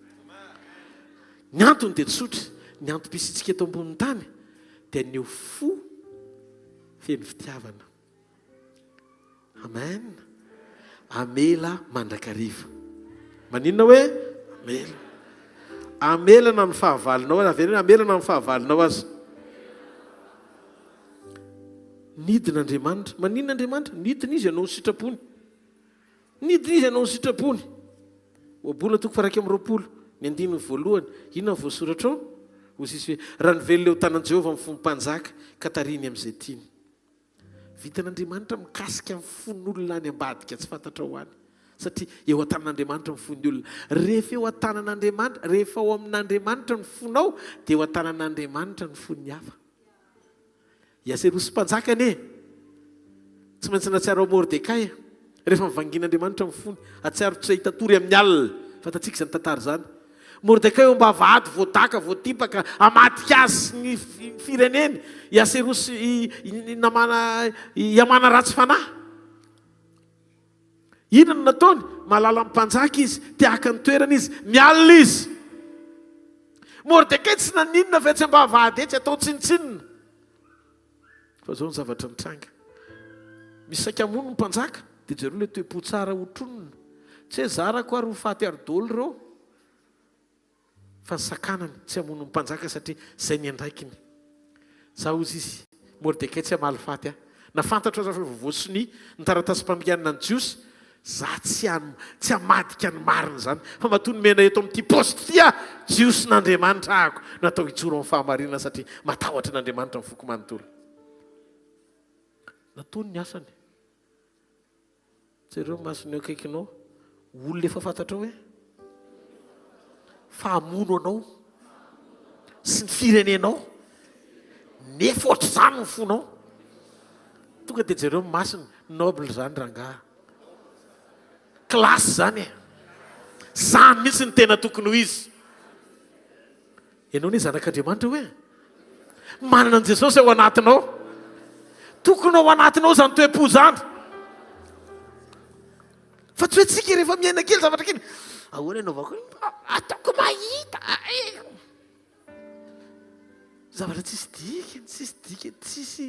Ny antony dia tsotra, ny antom-pisiantsika eto ambonin'ny tany dia ny ho fo feno fitiavana. Amen. Amela mandrakariva. Maninona hoe amela? Amelana ny fahavalonao, avereno amelana ny fahavalonao aza. Nidina Andriamanitra. Maninona Andriamanitra? Nidina izy hanao ny sitrapony. Nidina izy hanao ny sitrapony. Ohabolana toko faha-21, ny andininy voalohany. Inona no voasoratra ao? Hoy izy hoe, Raha ny velona eo an-tanan'i Jehovah ny fon'ny mpanjaka, ka tarihiny amin'izay tiany. Vitan'Andriamanitra mikasika ny fon'olona any ambadika tsy fantatrao any, satria eo an-tanan'Andriamanitra ny fon'ny olona. Rehefa eo an-tanan'Andriamanitra, rehefa ao amin'Andriamanitra ny fonao, dia eo an-tanan'Andriamanitra ny fon'ny hafa. I Aserosy mpanjaka anie tsy maintsy nahatsiaro an'i Mordekay rehefa nivangian'Andriamanitra ny fony, hahatsiaro tsy hahita tory amin'ny alina. Fantatsika izany tantara izany. Mordekay eo am-bavahady voadaka, voatipaka, hamadika azy sy ny fireneny i Aserosy, i Namana, i Hamana ratsy fanahy. Inona no nataony? Mahalala ny mpanjaka izy, te haka ny toerany izy, mialona izy. Mordekay tsy naninona fa etsy am-bavahady etsy atao tsinontsinona. Fa izao ny zavatra nitranga. Misy saika hamono ny mpanjaka, dia jereo ilay toe-po tsara hotronina. Tsy hoe zarako ary ho faty ary daholo ireo. Fa ny sakanany tsy hamono ny mpanjaka satria izay ny andraikiny. Za hozy izy, Mordekay tsy hamaly faty ahy. Na fantatro aza fa efa voasonia ny taratasim-pandringanana ny Jiosy, za tsy tsy hamadika ny marina izany. Fa matoa nomena eto amin'ity poste ity aho, Jiosin'Andriamanitra ahako, natao hijoro amin'ny fahamarinana satria matahotra an'Andriamanitra ny foko manontolo. Nataony ny asany. Jereo ny masony eo akaikinao, olona efa fantatrao hoe fa hamono anao sy ny firenenao, nefa ohatr'izany ny fonao. Tonga dia jereo ny masony, noble izany rangahy. Classe izany e. Izany mihitsy no tena tokony ho izy. Ianao anie zanak'Andriamanitra hoe manana an'i Jesosy ao anatinao. Tokony ao anatinao izany toe-po izany. Fa tsy hoe tsika rehefa miaina kely zavatra kely, ahoana anaovako? Ataoko mahita. Zavatra tsisy dikany, tsisy dikany, tsisy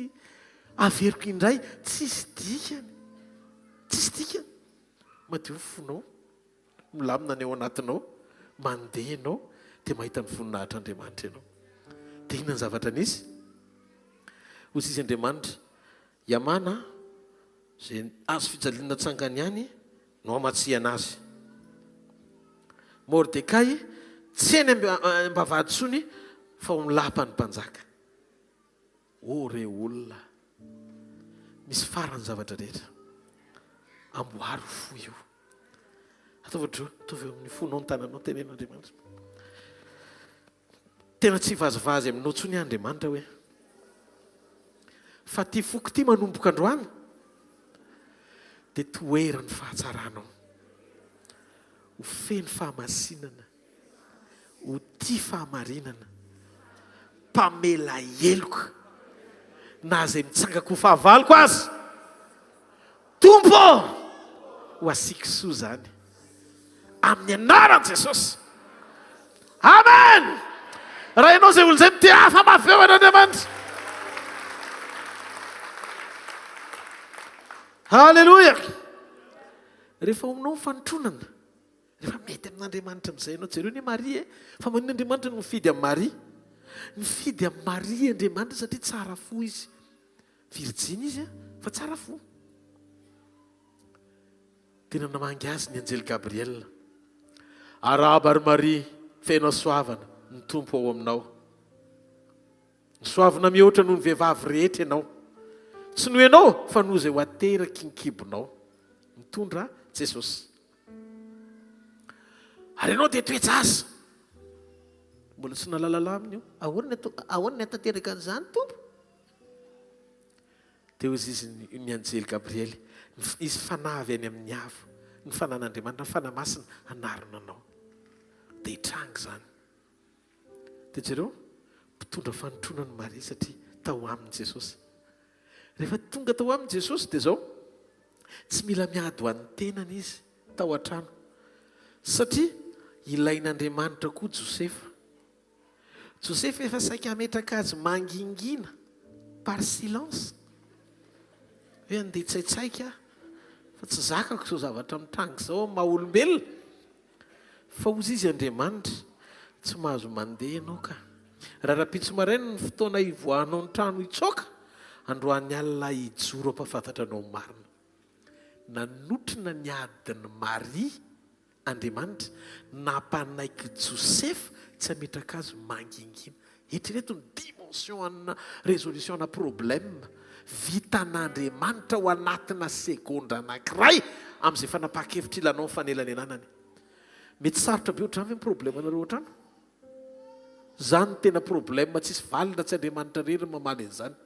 averiko indray, tsisy dikany. Tsisy dikany. Madio ny fonao. Milamina ny ao anatinao, mandeha ianao dia mahita ny voninahitr'Andriamanitra ianao. Dia inona ny zavatra nisy? Hoy izy Andriamanitra, I Hamana izay hazo fijaliana natsangany ihany no hamatsihana azy. Mordekay tsy eny am-bavahady intsony fa ao amin'ny lapan'ny mpanjaka. Oh re olona! Misy farany zavatra rehetra. Amboary ho fo io. Ataovy ohatr'izao, ataovy eo amin'ny fonao ny tananao, teneno Andriamanitra. Tena tsy hivazivazy aminao intsony aho Andriamanitra hoe. Fa ity foko ity manomboka androany dia toeran'ny fahatsaranao. Ho feno fahamasinana. Ho tia fahamarinana, mpamela heloka, na izay mitsangako ho fahavaloko aza. Tompo ô! Ho asiako soa izany. Amin'ny anaran'i Jesosy. Amen! Raha ianao izay olona izay mitehafa mafy eo an'Andriamanitra. Haleloia! Rehefa ao aminao ny fanotronana, Rehefa mety amin'Andriamanitra amin'izay ianao. Jereo anie Maria e! Fa maninona Andriamanitra no mifidy an'i Maria? Nifidy an'i Maria Andriamanitra satria tsara fo izy. Virjiny izy fa tsara fo. Tena namangy azy ny anjely Gabriel. Arahaba ry Maria, feno hasoavana, ny Tompo ao aminao. Nosoavina mihoatra noho ny vehivavy rehetra ianao. Tsy noho ianao fa noho izay ho ateraky ny kibonao. Mitondra Jesosy. Ary ianao dia toe-jaza. Mbola tsy nahalala lamina io. Ahoana ny atao, ahoana ny hahatanteraka an'izany Tompo? Dia hoy izy ny anjely Gabriely, Hisy fanahy avy any amin'ny avo, ny fanan'Andriamanitra, ny Fanahy Masina hanarona anao. Dia hitranga izany. Dia jereo, mpitondra fanotroana an'i Maria satria tao aminy Jesosy. Rehefa tonga tao aminy Jesosy dia izao, tsy mila miady ho an'ny tenany izy tao an-trano. Satria ilain'Andriamanitra koa Josefa. Josefa efa saika hametraka azy mangingina par silence. Hoe andeha hitsaitsaika aho fa tsy zakako izao zavatra mitranga izao amin'ny maha olombelona. Fa hozy izy Andriamanitra, tsy mahazo mandeha ianao ka. Raha rahampitso maraina ny fotoana hivoahanao ny trano hitsoaka, androany alina aho hijoro hampahafantatra anao ny marina. Nanotrona ny adin'i Maria Andriamanitra, nampanaiky Josefa tsy hametraka azy mangingina. Eritrereto ny dimension ana résolution ana problème vitan'Andriamanitra ao anatina segondra anankiray amin'izay fanapahan-kevitra ilanao ny fanelanelanany. Mety sarotra be ohatr'izany ve ny problème-nareo ao an-trano? Izany no tena problème tsisy valiny raha tsy Andriamanitra irery no mamaly an'izany.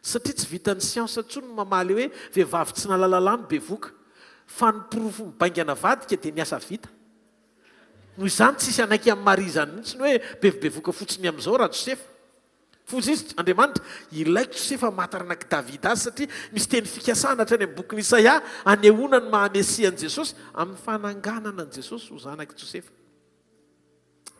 Satria tsy vitan'ny siansa intsony ny mamaly hoe vehivavy tsy nahalala lahy no bevoka. Fa ny porofo mibaingana avadika dia ny asa vita. Noho izany tsisy hanaiky amin'i Maria izany mihitsy ny hoe bevobevoka fotsiny amin'izao Rajosefa. Foza izy, Andriamanitra, ilaiko Josefa maha taranak'i Davida azy satria misy teny fikasana hatrany amin'ny bokin'i Isaia anehoana ny maha Mesia an'i Jesosy amin'ny fananganana an'i Jesosy ho zanak'i Josefa.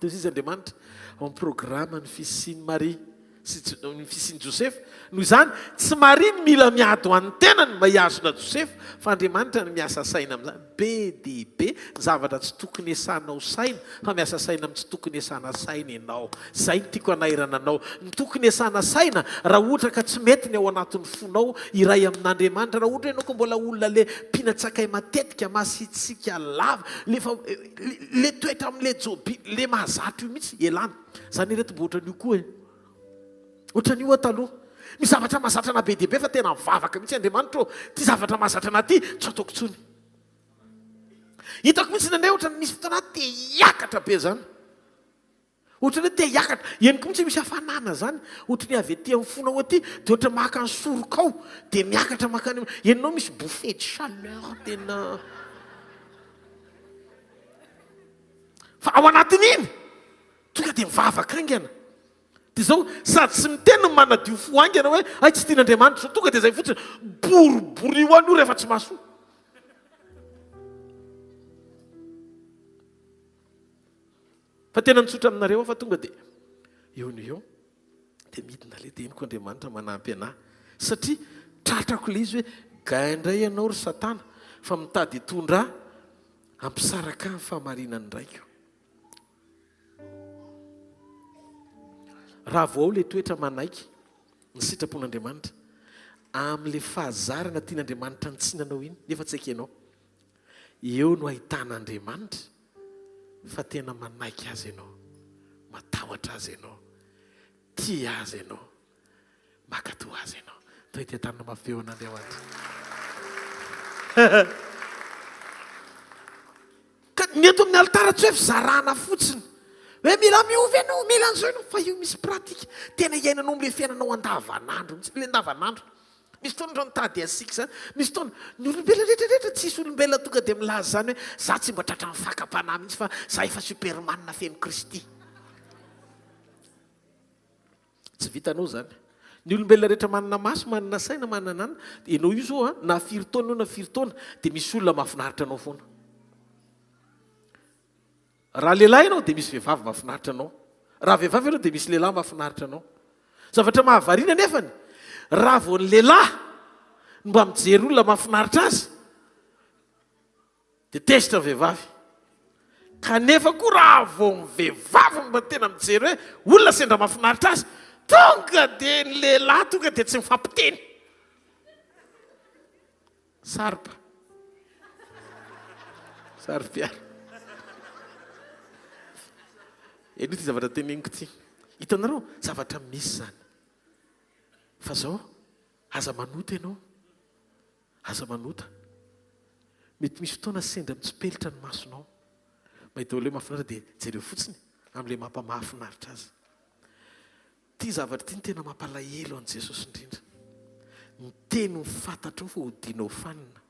Toy izy Andriamanitra ao amin'ny programa ny fisian'i Maria sy ny fisian'i Josefa. Noho izany, tsy Maria no mila miady ho an'ny tenany mba hihazona Josefa, fa Andriamanitra no miasa saina amin'izany. Be dia be ny zavatra tsy tokony hiasanao saina, fa miasa saina amin'ny tsy tokony hiasana saina ianao. Izay no tiako hanairana anao. Ny tokony hiasana saina, raha ohatra ka tsy mety ny ao anatin'ny fonao hiray amin'Andriamanitra, raha ohatra ianao ka mbola olona le mpihinan-tsakay matetika, masiatsiaka lava, le efa Le toetra amle joby le mahazatra io mihitsy elana. Za ne reto mba ohatran'io koa e. Ohatran'io aho taloha. Misy zavatra mahazatra anah be dia be fa tena mivavaka mihitsy Andriamanitra ô, ty zavatra mahazatra anah ty tsy ataoko intsony. Hitako mihitsy indraindray ohatran'ny misy fotoana aho te hiakatra be zany. Ohatran'ny hoe te hiakatra. Henoko mihitsy hoe misy hafanana izany, ohatran'ny avy aty amin'ny fonao aty, dia ohatran'ny maka ny sorokao, dia miakatra mankany amin'ny, henonao misy bouffée de chaleur tena. Fa ao anatin'iny, tonga dia mivavaka haingana. Dia izao, sady tsy miteny no manadio fo haingana hoe, hay tsy tian'Andriamanitra izao, tonga dia izay fotsiny, boriborio any io rehefa tsy mahasoa. Fa tena mitsotra aminareo aho fa tonga dia eo no eo dia midina le dia henoko Andriamanitra manampy anah satria tratrako le izy hoe gain indray ianao ry satana fa mitady hitondra ahy hampisaraka ahy ny fahamarinan'ny raiko. Raha vao ao le toetra manaiky ny sitrapon'Andriamanitra amin'le fahazarana tian'Andriamanitra hanitsinanao iny nefa tsy ekenao. Eo no ahitan'Andriamanitra. Fa tena manaiky Azy ianao, matahotra Azy ianao, tia Azy ianao, mankatò Azy ianao. Toy ity tanana mafy be ho an'Andriamanitra. Ka ny eto amin'ny alitara tsy hoe fizarana fotsiny. Hoe mila miova ianao, mila an'izao ianao, fa io misy pratique. Tena iainanao amin'ilay fiainanao andavanandro mihitsy, ilay andavanandro. Misy fotoana ireo mitady asiaka izany. Misy fotoana, ny olombelona rehetra rehetra, tsisy olombelona tonga dia milaza izany hoe za tsy mba tratran'ny fakam-panahy mihitsy fa za efa superman feno Kristy. Tsy vitanao izany. Ny olombelona rehetra manana maso, manana saina, manana anana, ianao io izao an, na firy taona io na firy taona, dia misy olona mahafinaritra anao foana. Raha lehilahy ianao dia misy vehivavy mahafinaritra anao. Raha vehivavy ianao dia misy lehilahy mahafinaritra anao. Zavatra mahavariana anefany, raha vao ny lehilahy no mba mijery olona mahafinaritra azy dia tezitra ny vehivavy. Kanefa koa raha vao ny vehivavy no mba tena mijery hoe olona sendra mahafinaritra azy, tonga dia ny lehilahy tonga dia tsy mifampiteny. Sarba. Saro-piaro. Henoy ity zavatra teneniko ity. Hitanareo, zavatra misy izany. Fa zao, aza manota ianao. Aza manota. Mety misy fotoana sendra mitsipelitra ny masonao. Mahita olona hoe mahafinaritra dia jereo fotsiny amin'ilay mampamahafinaritra azy. Ity zavatra ity no tena mampalahelo an'i Jesosy indrindra. Ny teny ho fantatrao fa hodianao fanina.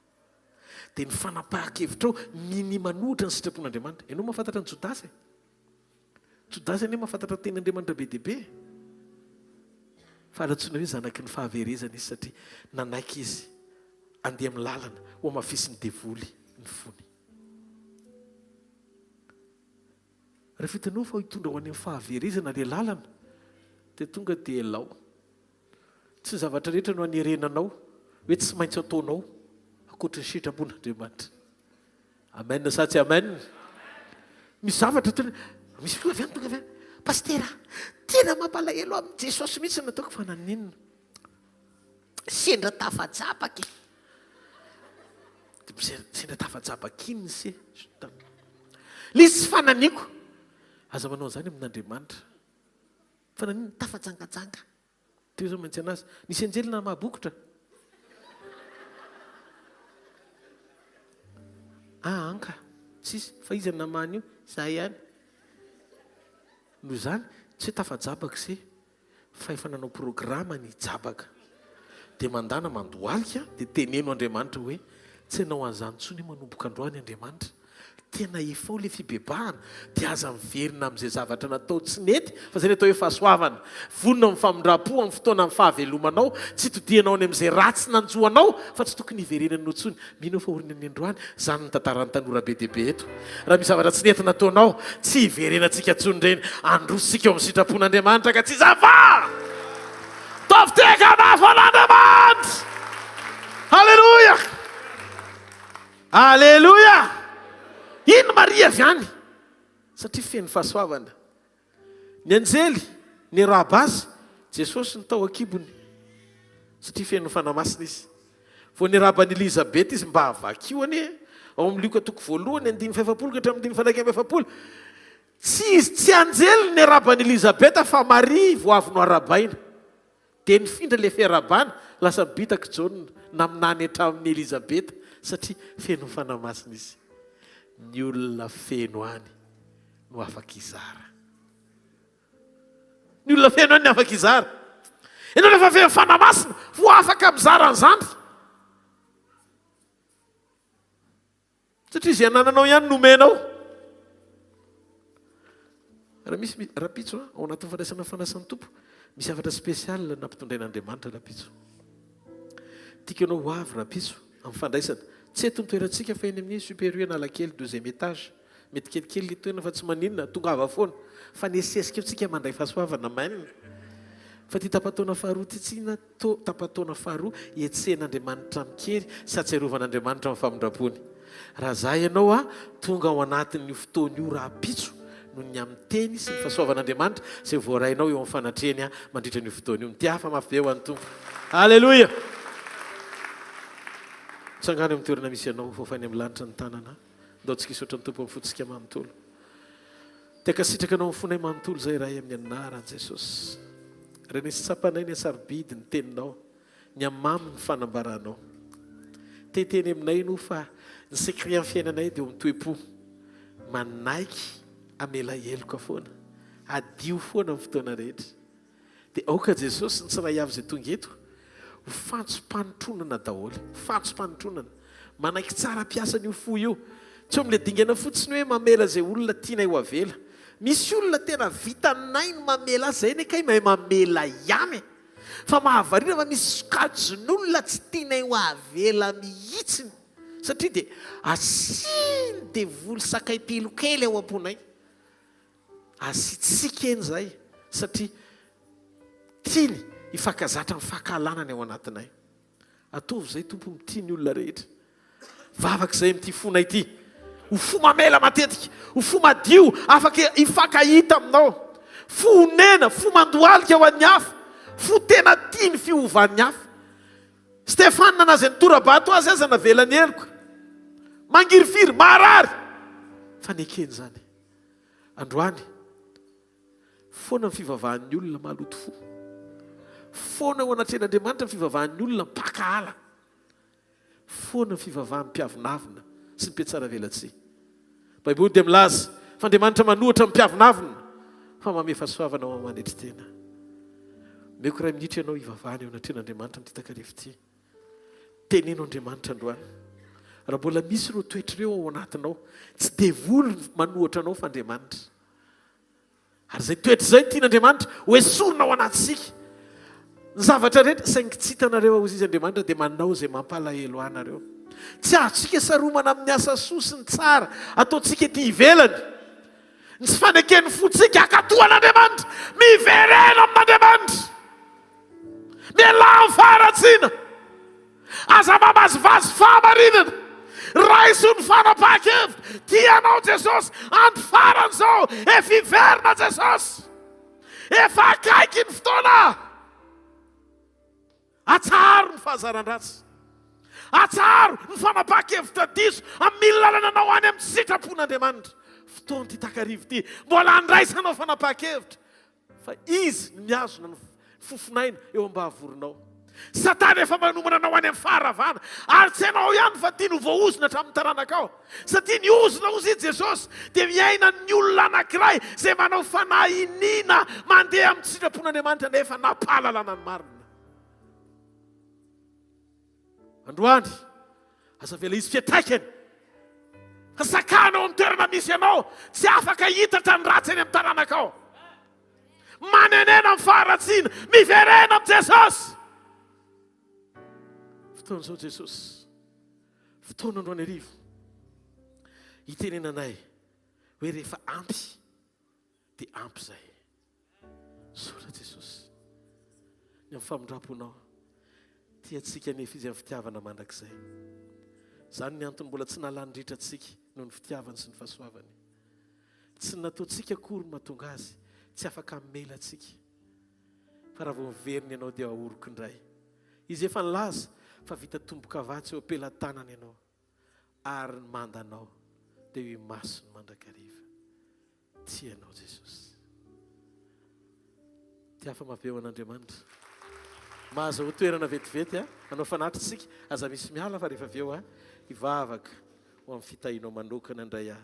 Dia ny fanapahan-kevitrao minia manohitra ny sitrapon'Andriamanitra. Ianao mahafantatra an'i Jodasy e? Jodasy anie mahafantatra ny tenin'Andriamanitra be dia be e. Fa nantsoina hoe zanaky ny fahaverezana izy satria nanaiky izy handeha amin'ny lalana hohamafisin'ny devoly ny fony. Rehefa hitanao fa hitondra ho any amin'ny fahaverezana ilay lalana, dia tonga dia elao. Tsy ny zavatra rehetra no anerena anao hoe tsy maintsy ataonao ankoatry ny sitrapon'Andriamanitra. Amen sa tsy amen? Misy zavatra tena misy olona avy any tonga avy any. Pasitera, tena mampalahelo amin'i Jesosy mihitsy ny nataoko fa naninona? Sendra tafajabaka e. Sendra tafajabaka iny se. Le izy tsy fananiako. Aza manao an'izany amin'Andriamanitra. Fa naninona? Tafajangajanga. Teo izao mantsy anazy. Nisy anjely namaha bokotra. Ah, anka. Tsisy. Fa iza no namaha an'io? Za ihany. Noho izany, tsy hoe tafajabaka se. Fa efa nanao programa ny hijabaka. Dia mandana mandohalika dia teneno Andriamanitra hoe tsy hanao an'izany intsony aho manomboka androany Andriamanitra. Tena efao ilay fibebahana dia aza miverina amin'izay zavatra natao tsy nety fa izay ny atao hoe fahasoavana. Vonona amin'ny famindram-po amin'ny fotoana amin'ny fahavelomanao, tsy itodihanao any amin'izay ratsy nanjo anao fa tsy tokony hiverenanao intsony. Mino aho fa orinan'ny androany izany ny tantaran'ny tanora be dia be eto. Raha misy zavatra tsy nety nataonao, tsy hiverenantsika intsony ireny. Androsontsika eo amin'ny sitrapon'Andriamanitra ka tsy izany fa ataovy tehaka mafy ho an'Andriamanitra! Haleloia! Aleloia! Iny Maria avy any satria feno fahasoavana. Ny anjely niarahaba azy, Jesosy no tao an-kibony, satria feno ny Fanahy Masina izy. Vao niarahaba an'i Elizabeta izy, mba vakio anie, ao amin'ny Lioka toko voalohany, andininy fahefapolo ka hatramin'ny andininy faha-41. Tsy izy, tsy anjely no niarahaba an'i Elizabeta fa Maria vao avy noarahabaina. Dia nifindra ilay fiarahabana, lasa nibitaka i Jaona, naminany hatramin'i Elizabeta, satria feno ny Fanahy Masina izy. Ny olona feno any no afaka hizara. Ny olona feno any no afaka hizara. Ianao rehefa feno Fanahy Masina, vao afaka mizara an'izany. Satria izay anananao ihany no omenao. Raha misy rahampitso ao anatin'ny fandraisana fanasan'ny Tompo, misy hafatra spécial nampitondrain'Andriamanitra rahampitso. Tiako ianao ho avy rahampitso amin'ny fandraisana. Tsy eto ny toerantsika fa eny amin'ny Super U Analakely deuxième étage. Mety kelikely ilay toerana fa tsy maninona, tongava foana. Fa nesesika eo tsika mandray fahasoavana, amen. Fa ity tapa-taona faharoa ity tsy inona to tapa-taona faharoa hihetsehan'Andriamanitra amin-kery sy hahatsiarovan'Andriamanitra ny famindrampony. Raha za ianao a, tonga ao anatin'io fotoana io rahampitso noho ny amin'ny teny sy ny fahasoavan'Andriamanitra izay voarainao eo amin'ny fanatrehany aho mandritra an'io fotoana io. Mitiafa mafy be ho an'ny Tompo. Aleloia! Tsangano eo amin'ny toerana misy anao, fafay any amin'ny lanitra ny tanana. Ndao tsika hisaotra ny Tompo amin'ny fontsika manontolo. Te hankasitraka Anao amin'ny fonay manontolo izay Ray amin'ny anaran'i Jesosy. Renay sy tsapanay ny hasarobidy ny teninao, ny hamamy ny fanambaranao. Te hiteny aminay ianao fa ny secret amin'ny fiainanay dia eo amin'ny toe-po. Manaiky hamela heloka foana, hadio foana amin'ny fotoana rehetra. Dia aoka Jesosy ny tsiray avy izay tonga eto ho fantsom-panotronana daholo, fantsom-panotronana. Manaiky tsara mpiasa an'io fo io. Tsy eo amin'ilay dingana fotsiny hoe mamela izay olona tianay ho avela. Misy olona tena vitanay ny mamela azy, izay anie kay mahay mamela ihany e! Fa mahavariana fa misy sokajin'olona tsy tianay ho avela mihitsiny satria dia asiany devoly sakay pilo kely ao am-ponay. Asiantsika eny izay satria tiany hifankazatra ny fankahalana ny ao anatinay. Ataovy izay Tompo mitia ny olona rehetra. Vavaka izay amin'ity fonay ity. Ho fo mamela matetika, ho fo madio afaka hifankahita aminao. Fo onena, fo mandohalika ho an'ny hafa, fo tena tia ny fiovan'ny hafa. Stefana na izay nitora-bato azy aza navelany heloka. Mangirifiry, maharary fa nekeny izany. Androany, foana ny fivavahan'ny olona maloto fo. Foana eo anatrehan'Andriamanitra ny fivavahan'ny olona mpankahala. Foana ny fivavahan'ny mpiavonavona sy ny mpihatsaravelatsihy. Baiboly dia milaza fa Andriamanitra manohitra ny mpiavonavona fa manome fahasoavana ho an'ny manetry tena. Omeko iray minitra ianao hivavahana eo anatrehan'Andriamanitra amin'ity takariva ity. Teneno Andriamanitra androany. Raha mbola misy ireo toetra ireo ao anatinao, tsy devoly manohatra anao fa Andriamanitra. Ary izay toetra izay tian'Andriamanitra ho esorina ao anatintsika. Ny zavatra rehetra, saingy tsy hitanareo hozy izy Andriamanitra dia manao izay mampalahelo anareo. Tsy azontsika saromana amin'ny asa soa sy ny tsara ataontsika ety ivelany. Ny tsy faneken'ny fontsika hankatò an'Andriamanitra. Miverena amin'Andriamanitra. Mialà amin'ny faharatsiana. Aza mamazivazy fahamarinana. Raiso ny fanapahan-kevitra. Tia anao Jesosy. Andro farany izao. Efa hiverina Jesosy. Efa akaiky ny fotoana. Atsaharo ny fahazaran-dratsy. Atsaharo ny fanapahan-kevitra diso amin'ny lalana anao any amin'ny sitrapon'Andriamanitra. Fotoana ity takariva ity. Mbola andraisanao fanapahan-kevitra. Fa Izy no mihazona ny fofon'aina eo am-bavoronao. Satana efa manomana anao any amin'ny faharavana, ary tsy ianao ihany fa tiany ho voaozona hatramin'ny taranakao. Satria ny ozona, hozy i Jesosy, dia miaina ny olona anankiray izay manao fanahy iniana mandeha amin'ny sitrapon'Andriamanitra nefa nampahalalana ny marina. Androany, aza avela hisy fiantraikany fa sakana ao amin'ny toerana misy anao, tsy afaka hitatra ny ratsy any amin'ny taranakao. Manenena amin'ny faharatsiana, miverena amin'i Jesosy. Fotoana izao Jesosy, fotoana androany hariva hitenenanay hoe rehefa ampy dia ampy izay. Misaotra Jesosy ny amin'ny famindram-ponao. Tia antsika anefa Izy amin'ny fitiavana mandrakizay. Izany ny antony mbola tsy nahalany ritra antsika noho ny fitiavany sy ny fahasoavany. Tsy ny nataontsika akory no mahatonga Azy tsy afaka hamela antsika. Fa raha vao miverina ianao dia ahoroko indray. Izy efa nilaza fa vita tombo-kavatsy eo am-pelatanany ianao ary ny mandanao dia eo imasony mandrakariva. Tia anao Jesosy. Tia fa mahaveo an'Andriamanitra. Mahazahoa toerana vetivety a, hanao fanatitra isika, aza misy miala fa rehefa avy eo a, hivavaka ho amin'ny fitahianao manokana indray aho.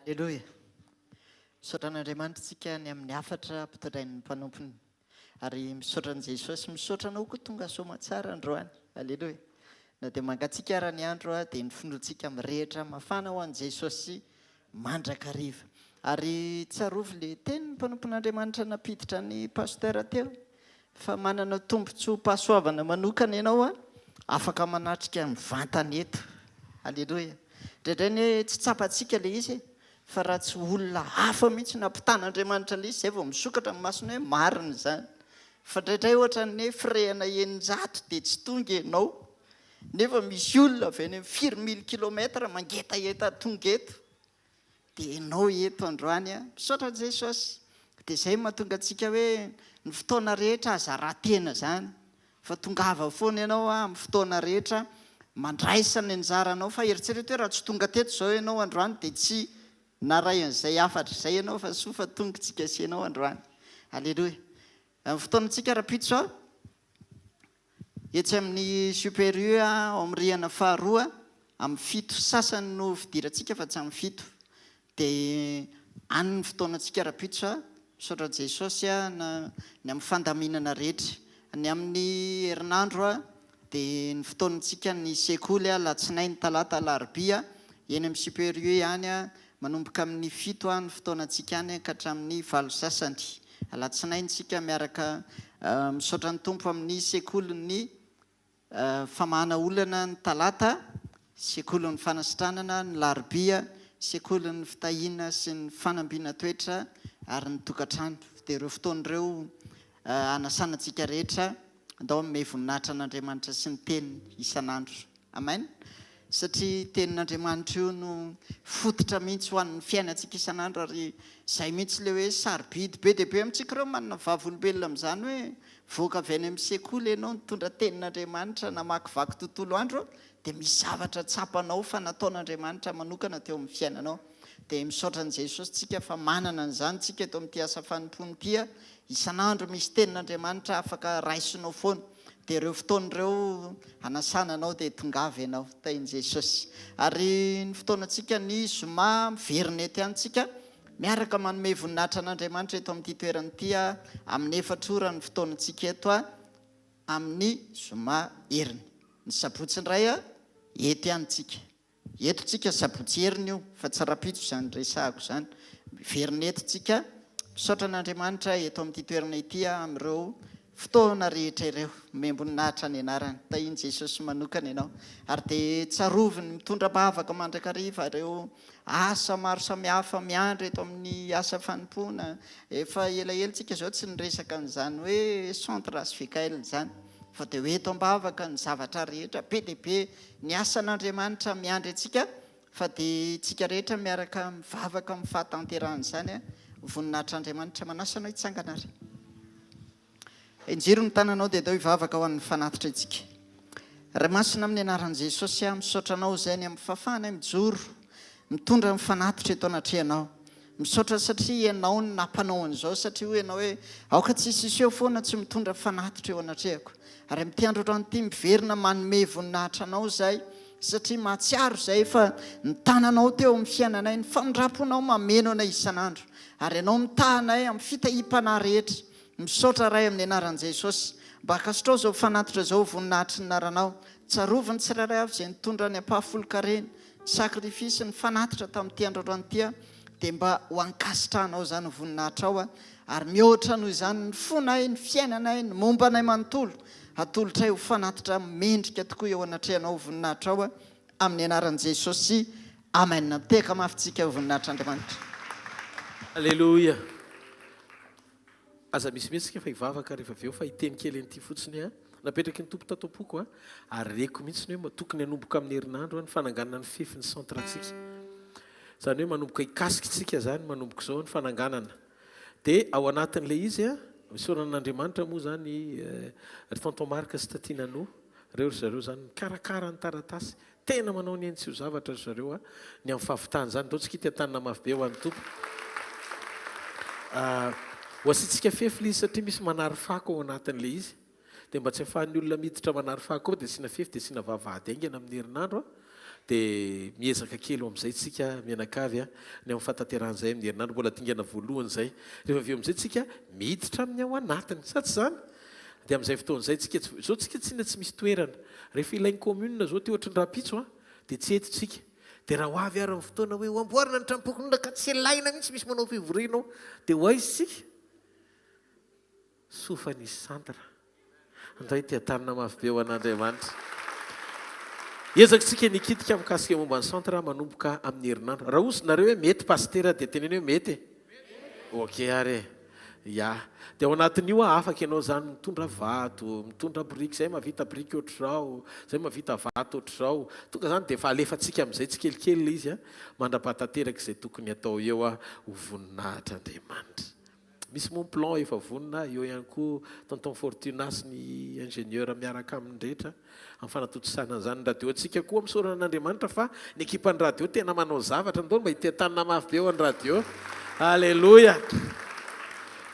Aleloia. Misaotra an'Andriamanitra isika ny amin'ny hafatra ampitondrain'ny mpanompony. Ary misaotra an'i Jesosy, misaotra anao koa tonga soamatsara androany. Aleloia. Na dia mangatsiaka ara ny andro dia ny finoantsika mirehitra mafana ho an'i Jesosy mandrakariva. Ary tsarovy le tenin'ny mpanompon'Andriamanitra nampiditra an'i Pasteur teo fa manana tombontsoam-pahasoavana manokana ianao afaka manatrika mivantana eto. Aleloia. Indraindray anie tsy tsapantsika le izy e. Fa raha tsy olona hafa mihitsy nampitan'Andriamanitra ilay izy, izay vao misokatra ny masony hoe marina izany. Fa indraindray ohatran'ny hoe firehana 600 dia tsy tonga ianao, nefa misy olona avy any amin'ny firy mille kilomètre mangetaheta tonga eto, dia ianao eto androany an! Misaotra an'i Jesosy. Dia izay no mahatonga antsika hoe ny fotoana rehetra aza ratena izany, fa tongava foana ianao amin'ny fotoana rehetra, mandraisa ny anjaranao, fa eritrereto hoe raha tsy tonga teto izao ianao androany dia tsy. Naray an'izay hafatra izay ianao fa soa fa tonga tsika sy ianao androany. Aleloia. Ny fotoanantsika rahampitso a, etsy amin'ny Super U ao amin'ny rihana faharoa, amin'ny fito sasany no fidirantsika fa tsy amin'ny fito. Dia any ny fotoanantsika rahampitso a. Misaotra an'i Jesosy a, ny amin'ny fandaminana rehetra. Ny amin'ny herinandro a, dia ny fotoanantsika ny sekoly a, alatsinainy, talata, alarobia, eny amin'ny Super U ihany a, manomboka amin'ny fito a ny fotoanantsika any ka hatramin'ny valo sasany. Alatsinainy tsika miaraka misaotra ny Tompo amin'ny sekolin'ny Famahana olana ny talata, sekolin'ny fanasitranana ny larobia, sekolin'ny fitahiana sy ny fanambiana toetra ary ny tokantrano. Dia ireo fotoana ireo hanasana antsika rehetra andao hanome voninahitra an'Andriamanitra sy ny teniny isan'andro. Amen. Satria tenin'Andriamanitra io no fototra mihitsy ho an'ny fiainantsika isan'andro ary izay mihitsy ilay hoe sarobidy be dia be amintsika ireo manana vavolombelona amin'izany hoe Mivoaka avy any amin'ny sekoly ianao nitondra tenin'Andriamanitra namakivaky tontolo andro dia misy zavatra tsapanao fa nataon'Andriamanitra manokana teo amin'ny fiainanao. Dia misaotra an'i Jesosy tsika fa manana an'izany tsika eto amin'ity asa fanompoana ity a. Isan'andro misy tenin'Andriamanitra afaka raisinao foana. Dia ireo fotoana ireo hanasana anao dia tongava ianao. Tahin'i Jesosy. Ary ny fotoanantsika ny zoma miverina eto ihany tsika. Miaraka manome voninahitra an'Andriamanitra eto amin'ity toerana ity amin'ny efatra ora ny fotoanantsika eto amin'ny zoma heriny. Ny sabotsy indray eto ihany tsika. Eto tsika sabotsy heriny io fa tsy rahampitso izany resahako izany. Miverina eto tsika. Misaotra an'Andriamanitra eto amin'ity toerana ity amin'ireo fotoana rehetra ireo. Omem-boninahitra ny anarany. Tahian'i Jesosy manokana ianao. Ary dia tsarovy ny mitondra am-bavaka mandrakariva ireo asa maro samihafa miandry eto amin'ny asa fanompoana. Efa elaela tsika izao tsy niresaka an'izany hoe centre HVKL izany. Fa dia ho eto am-bavaka ny zavatra rehetra. Be dia be ny asan'Andriamanitra miandry antsika. Fa dia tsika rehetra miaraka mivavaka amin'ny fahatanterahan'izany. Voninahitr'Andriamanitra. Manasa anao hitsangana ary. Enjiro ny tananao dia andao hivavaka ho an'ny fanatitra isika. Ray Masina amin'ny anaran'i Jesosy aho misaotra anao izay ny amin'ny fahafahanay mijoro mitondra ny fanatitra eto anatrehanao. Misaotra satria ianao no nampanao an'izao satria hoy ianao hoe aoka tsy hisy hiseho foana tsy mitondra fanatitra eo anatrehako. Ary amin'ity andro androany ity miverina manome voninahitra anao izahay satria mahatsiaro izahay fa ny tananao teo amin'ny fiainanay, ny famindram-ponao mameno anay isan'andro ary ianao mitaha anay amin'ny fitahiam-panahy rehetra. Misaotra Ray amin'ny anaran'i Jesosy. Mba ankasitrao izao fanatitra izao ho voninahitry ny anaranao. Tsarovy ny tsirairay avy izay nitondra ny ampahafolon-kareny, ny sacrifice, ny fanatitra tamin'ity andro androany ity aho dia mba ho ankasitrahanao izany ho voninahitrao aho ary mihoatra noho izany ny fonay, ny fiainanay, ny momba anay manontolo hatolotray ho fanatitra mendrika tokoa eo anatrehanao ho voninahitrao aho amin'ny anaran'i Jesosy Amen. Mitehaka mafy tsika ho voninahitr'Andriamanitra. Aleloia. Aza misy mihetsika fa hivavaka rehefa avy eo fa hiteny kely an'ity fotsiny aho. Napetraky ny Tompo tato am-poko ary reko mihitsy ny hoe tokony hanomboka amin'ny herinandro ny fananganana ny fefin'ny centre antsika. Izany hoe manomboka hikasika isika izany manomboka izao ny fananganana. Dia ao anatin'ilay izy, isaorana an'Andriamanitra moa izany ry Tonton Marc sy Tatie Nanou, ireo ry zareo izany mikarakara ny taratasy Tena manao ny ainy tsy ho zavatra ry zareo a, ny amin'ny fahavitana izany. Ndao tsika hiteha-tanana mafy be ho an'ny Tompo. Ho asiantsika fefy ilay izy satria misy manary fako ao anatin'ilay izy. Dia mba tsy ahafahan'ny olona miditra manary fako ao dia asiana fefy dia asiana vavahady haingana amin'ny herinandro a. Dia miezaka kely ao amin'izay tsika mianakavy a, ny amin'ny fahatanterahan'izay amin'ny herinandro. Mbola dingana voalohany izay. Rehefa avy eo amin'izay tsika miditra amin'ny ao anatiny. Sa tsy izany? Dia amin'izay fotoana izay tsika tsy, izao tsika tsinona tsy misy toerana. Rehefa ilain'ny commune izao ty ohatry ny rahampitso an, dia tsy eto tsika. Dia raha ho avy ary ny fotoana hoe ho amboarina ny tranom-pokonolona ka tsy ilaina mihitsy misy manao fivoriana ao, dia ho aiza isika? Soa fa nisy centre. Andao hiteha-tanana mafy be ho an'Andriamanitra. Hiezaka isika ny hikitika mikasika momba ny centre manomboka amin'ny herinandro. Raha hozy nareo hoe mety pasitera dia teneno hoe mety e. Ok ary e. Ya. Dia ao anatin'io a, afaka ianao izany mitondra vato, mitondra biriky, izay mahavita biriky ohatr'izao, izay mahavita vato ohatr'izao. Tonga izany dia efa alefantsika amin'izay tsikelikely ilay izy a, mandra-pahatanteraka izay tokony hatao eo a, ho voninahitr'Andriamanitra. Misy moa ny plan efa vonona, eo ihany koa Tonton Fortunat sy ny ingénieur miaraka aminy rehetra amin'ny fanatontosana an'izany. Ny radio antsika koa misaorana an'Andriamanitra fa ny ekipan'ny radio tena manao zavatra, ndao mba hiteha-tanana mafy be ho an'ny radio. Aleloia!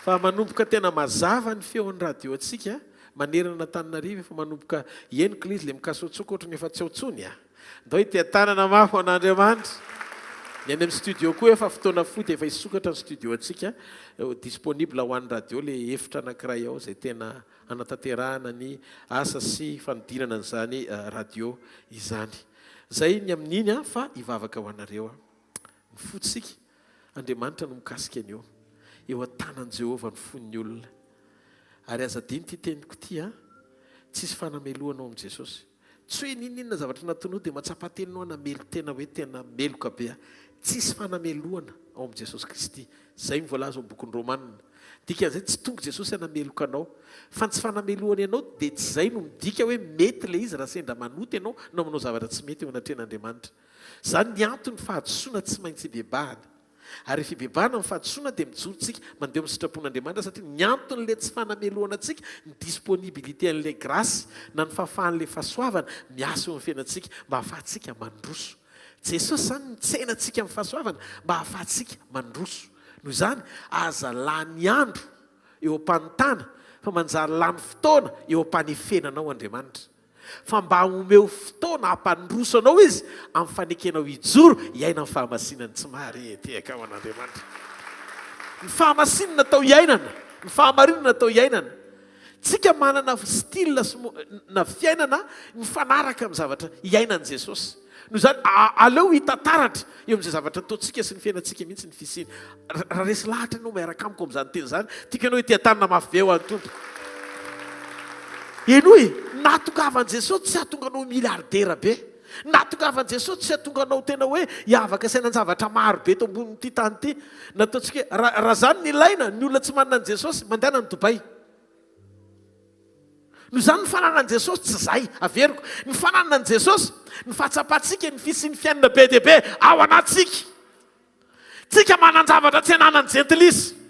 Fa manomboka tena mazava ny feon'ny radio antsika manerana an'Antananarivo, efa manomboka henoko ilay izy ilay mikasoatsoaka ohatran'ny efa tsy ao intsony a! Ndao hiteha-tanana mafy ho an'Andriamanitra. Ny any amin'ny studio koa efa fotoana fohy dia efa hisokatra ny studio antsika. Disponible ho an'ny radio ilay efitra anankiray ao izay tena hanatanterahana ny asa sy fanodinana an'izany radio izany. Izay ny amin'iny an, fa hivavaka ho anareo aho. Ny fontsika, Andriamanitra no mikasika an'io. Eo an-tanan'i Jehovah ny fon'ny olona. Ary aza adino ity teniko ity an, tsisy fanamelohana ao amin'i Jesosy. Tsy hoe n'inon'inona zavatra nataonao dia mahatsapa tena ianao hanamelo-tena hoe tena meloka be aho. Tsisy fanamelohana ao amin'i Jesosy Kristy. Izay no voalaza ao amin'ny bokin'ny Romana. Dikan'izay tsy tonga Jesosy hanameloka anao. Fa ny tsy fanamelohany anao dia tsy izay no midika hoe mety ilay izy raha sendra manota ianao na manao zavatra tsy mety eo anatrehan'Andriamanitra. Izany ny antony fahadisoana tsy maintsy ibebahana. Ary rehefa ibebahana amin'ny fahadisoana dia mijoro tsika mandeha amin'ny sitrapon'Andriamanitra satria ny anton'ilay tsy fanamelohana antsika ny disponibilité an'ilay grâce na ny fahafahan'ilay fahasoavana miasa eo amin'ny fiainantsika mba hahafahantsika mandroso. Jesosy izany mitsena antsika amin'ny fahasoavana mba hahafahantsika mandroso. Noho izany aza lany andro eo am-panontana fa manjary lany fotoana eo am-panefena anao Andriamanitra. Fa mba omeo fotoana hampandroso anao Izy amin'ny fanekenao hijoro hiaina ny fahamasinany tsy mahare tehaka ho an'Andriamanitra. Ny fahamasinana natao hiainana, ny fahamarinana natao hiainana. Tsika manana style sy na fiainana mifanaraka amin'ny zavatra iainan'i Jesosy. Noho izany, aleo hita taratra eo amin'izay zavatra ataontsika sy ny fiainantsika mihitsy ny fisiany. Raha resy lahatra ianao miaraka amiko amin'izany teny izany, tiako ianao hiteha-tanana mafy be ho an'ny Tompo. Henoy, nahatongavan'i Jesosy tsy hahatonga anao ho milliardaire be. Nahatongavan'i Jesosy tsy hahatonga anao tena hoe hiavaka sy hanan-javatra maro be eto ambonin'ity tany ity. Nataontsika hoe, raha izany no ilaina, ny olona tsy manana an'i Jesosy, mandehana any Dubaï. Noho izany ny fananan'i Jesosy tsy izay, averiko, ny fananan'i Jesosy, ny fahatsapantsika ny fisian'ny fiainana be dia be ao anatintsika. Tsika manan-javatra tsy ananan'ny jentilisa.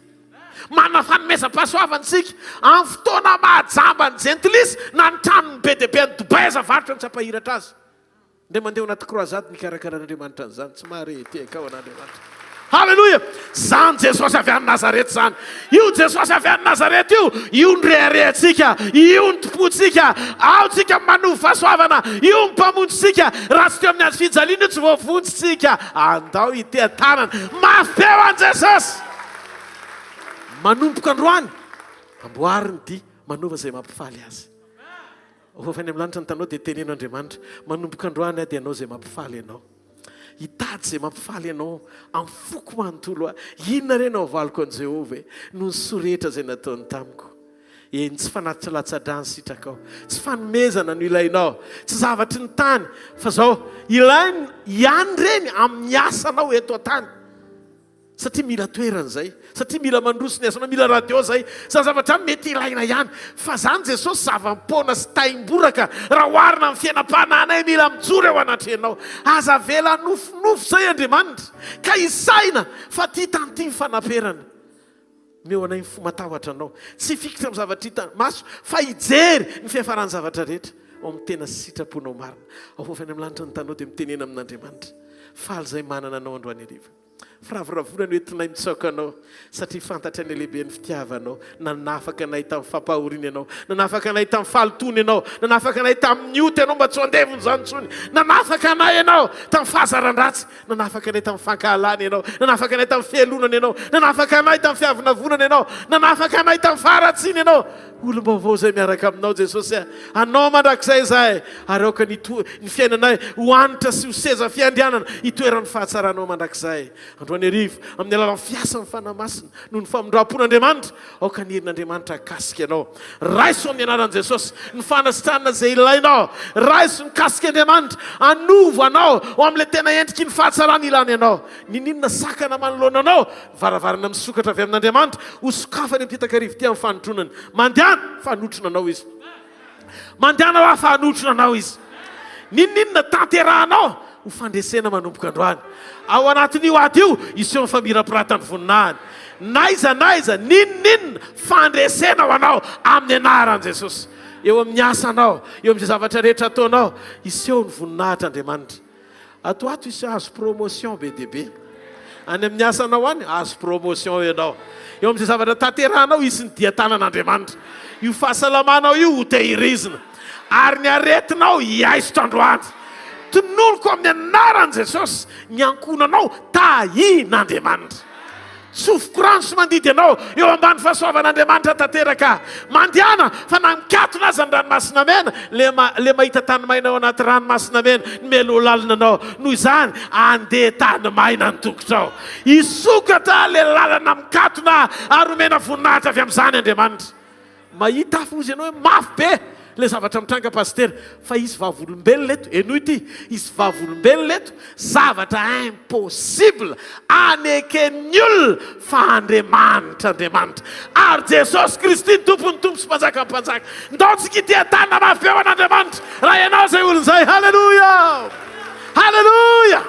Manana fanomezam-pahasoavana isika. Amin'ny fotoana mahajamba ny jentilisa, na ny tranony be dia be any Dubaï aza varotra no tsy hampahiratra azy. Indray mandeha ao anaty croisade nikarakaran'Andriamanitra an'izany, tsy mahare tehaka ao an'Andriamanitra. Haleloia! Izany Jesosy avy any Nazareta izany. Io Jesosy avy any Nazareta io, io no reharehantsika, io no tompontsika, ao tsika manovo fahasoavana, io no mpamonjintsika. Raha tsy teo amin'ny hazo fijaliana io tsy voavonjy tsika. Andao hiteha-tanana mafy be ho an'i Jesosy. Manomboka androany, amboary ny dia, manaova izay mampifaly azy. Rehefa any amin'ny lanitra ny tanao dia teneno Andriamanitra, manomboka androany aho dia hanao izay mampifaly anao. Hitady izay mampifaly anao amin'ny foko manontolo aho. Inona re no havaliko an'i Jehovah e? Noho ny soa rehetra izay nataony tamiko. Eny, tsy fanatitra latsa-drà ny sitrakao. Tsy fanomezana no ilainao. Tsy zavatry ny tany. Fa izao, ilaina ihany ireny amin'ny asanao eto an-tany. Satria mila toerana izay, satria mila mandroso ny asanao, mila radio izay. Izany zavatra izany mety ilaina ihany. Fa izany Jesosy zava-poana sy taim-boraka raha oharina amin'ny fiainam-panahinay mila mijoro eo anatrehanao. Aza avela nofinofy izay Andriamanitra ka hisaina fa ity tany ity ny fanaperana. Omeo anay ny fo matahotra Anao, tsy hifikitra amin'ny zavatra hita maso, fa hijery ny fiafaran'ny zavatra rehetra ao amin'ny tena sitraponao marina. Ao avy any amin'ny lanitra ny tanao dia mitenena amin'Andriamanitra. Faly izahay manana Anao androany hariva. Firavoravoana no entinay mitsaoka Anao, satria fantatray ny halehiben'ny fitiavanao. Nanafaka anay tamin'ny fampahoriana Ianao, nanafaka anay tamin'ny fahalotoana Ianao, nanafaka anay tamin'ny ota Ianao mba tsy ho andevon'izany intsony. Nanafaka anay Ianao tamin'ny fahazaran-dratsy. Nanafaka anay tamin'ny fankahalana Ianao, nanafaka anay tamin'ny fialonana Ianao, nanafaka anay tamin'ny fiavonavonana Ianao, nanafaka anay tamin'ny faharatsiana Ianao. Olom-baovao izay miaraka Aminao Jesosy a! Anao mandrakizay izahay, ary aoka ny ny fiainanay ho hanitra sy ho seza fiandrianana hitoeran'ny fahatsaranao mandrakizay. Androany hariva, amin'ny alalan'ny fiasan'ny Fanahy Masina, noho ny famindram-pon'Andriamanitra, Aoka ny herin'Andriamanitra hahakasika anao. Raiso amin'ny anaran'i Jesosy ny fanasitranana izay ilainao. Raiso ny kasik'Andriamanitra hanova anao ho amin'ilay tena endriky ny fahatsarana ilany anao. N'inon'inona sakana manoloana anao, varavarana misokatra avy amin'Andriamanitra, hosokafany amin'ity takariva ity amin'ny fanotronany. Mandehana fa hanotrona anao Izy. Mandehana hoa fa hanotrona anao Izy. N'inon'inona tanterahanao ho fandresena manomboka androany. Ao anatin'io ady io, hiseho ny famirapiratan'ny voninahiny. N'aiza n'aiza, n'inon'inona, fandresena ho anao amin'ny anaran'i Jesosy. Eo amin'ny asanao, eo amin'izay zavatra rehetra ataonao, hiseho ny voninahitr'Andriamanitra. Ato ato hisy hahazo promotion be dia be. Any amin'ny asanao any, hahazo promotion ianao. Eo amin'izay zavatra tanterahanao, hisy ny dian-tanan'Andriamanitra. Io fahasalamanao io hotehirizina. Ary ny aretinao hiaisotra androany. Tononiko amin'ny anaran'i Jesosy ny ankohonanao tahin'Andriamanitra. Tsofiko rano sy mandidy anao eo ambany fahasoavan'Andriamanitra tanteraka. Mandehana fa na mikatona aza ny ranomasina mena, le le mahita tany maina ao anaty ranomasina mena ny mialoha lalina anao. Noho izany, andeha tany maina ny tongotrao. Hisokatra le lalana mikatona ary homena voninahitra avy amin'izany Andriamanitra. Mahita aho hozy ianao hoe mafy be ilay zavatra mitranga Pasitera fa hisy vavolombelona eto, henoy ity, hisy vavolombelona eto, zavatra impossible aneken'ny olona fa Andriamanitra Andriamanitra ary Jesosy Kristy ny Tompon'ny Tompo sy Mpanjakan'ny Mpanjaka. Ndao tsika hitia-tanana mafy be ho an'Andriamanitra raha ianao izay olona izay. Haleloia! Haleloia!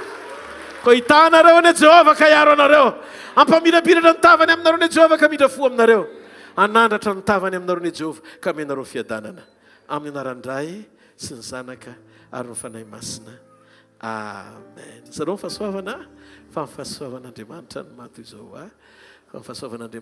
Koa hitaha anareo anie Jehovah ka hiaro anareo. Hampamirapiratra ny tavany aminareo anie Jehovah ka hamindra fo aminareo. Hanandratra ny tavany aminareo anie Jehovah, ka hamenareo fiadanana. Amin'ny anaran'ny Ray sy ny Zanaka ary ny Fanahy Masina. Amen. Zareo ny fahasoavana, fa ny fahasoavan'Andriamanitra no maha toy izao ahy. Fa ny fahasoavan'Andriamanitra.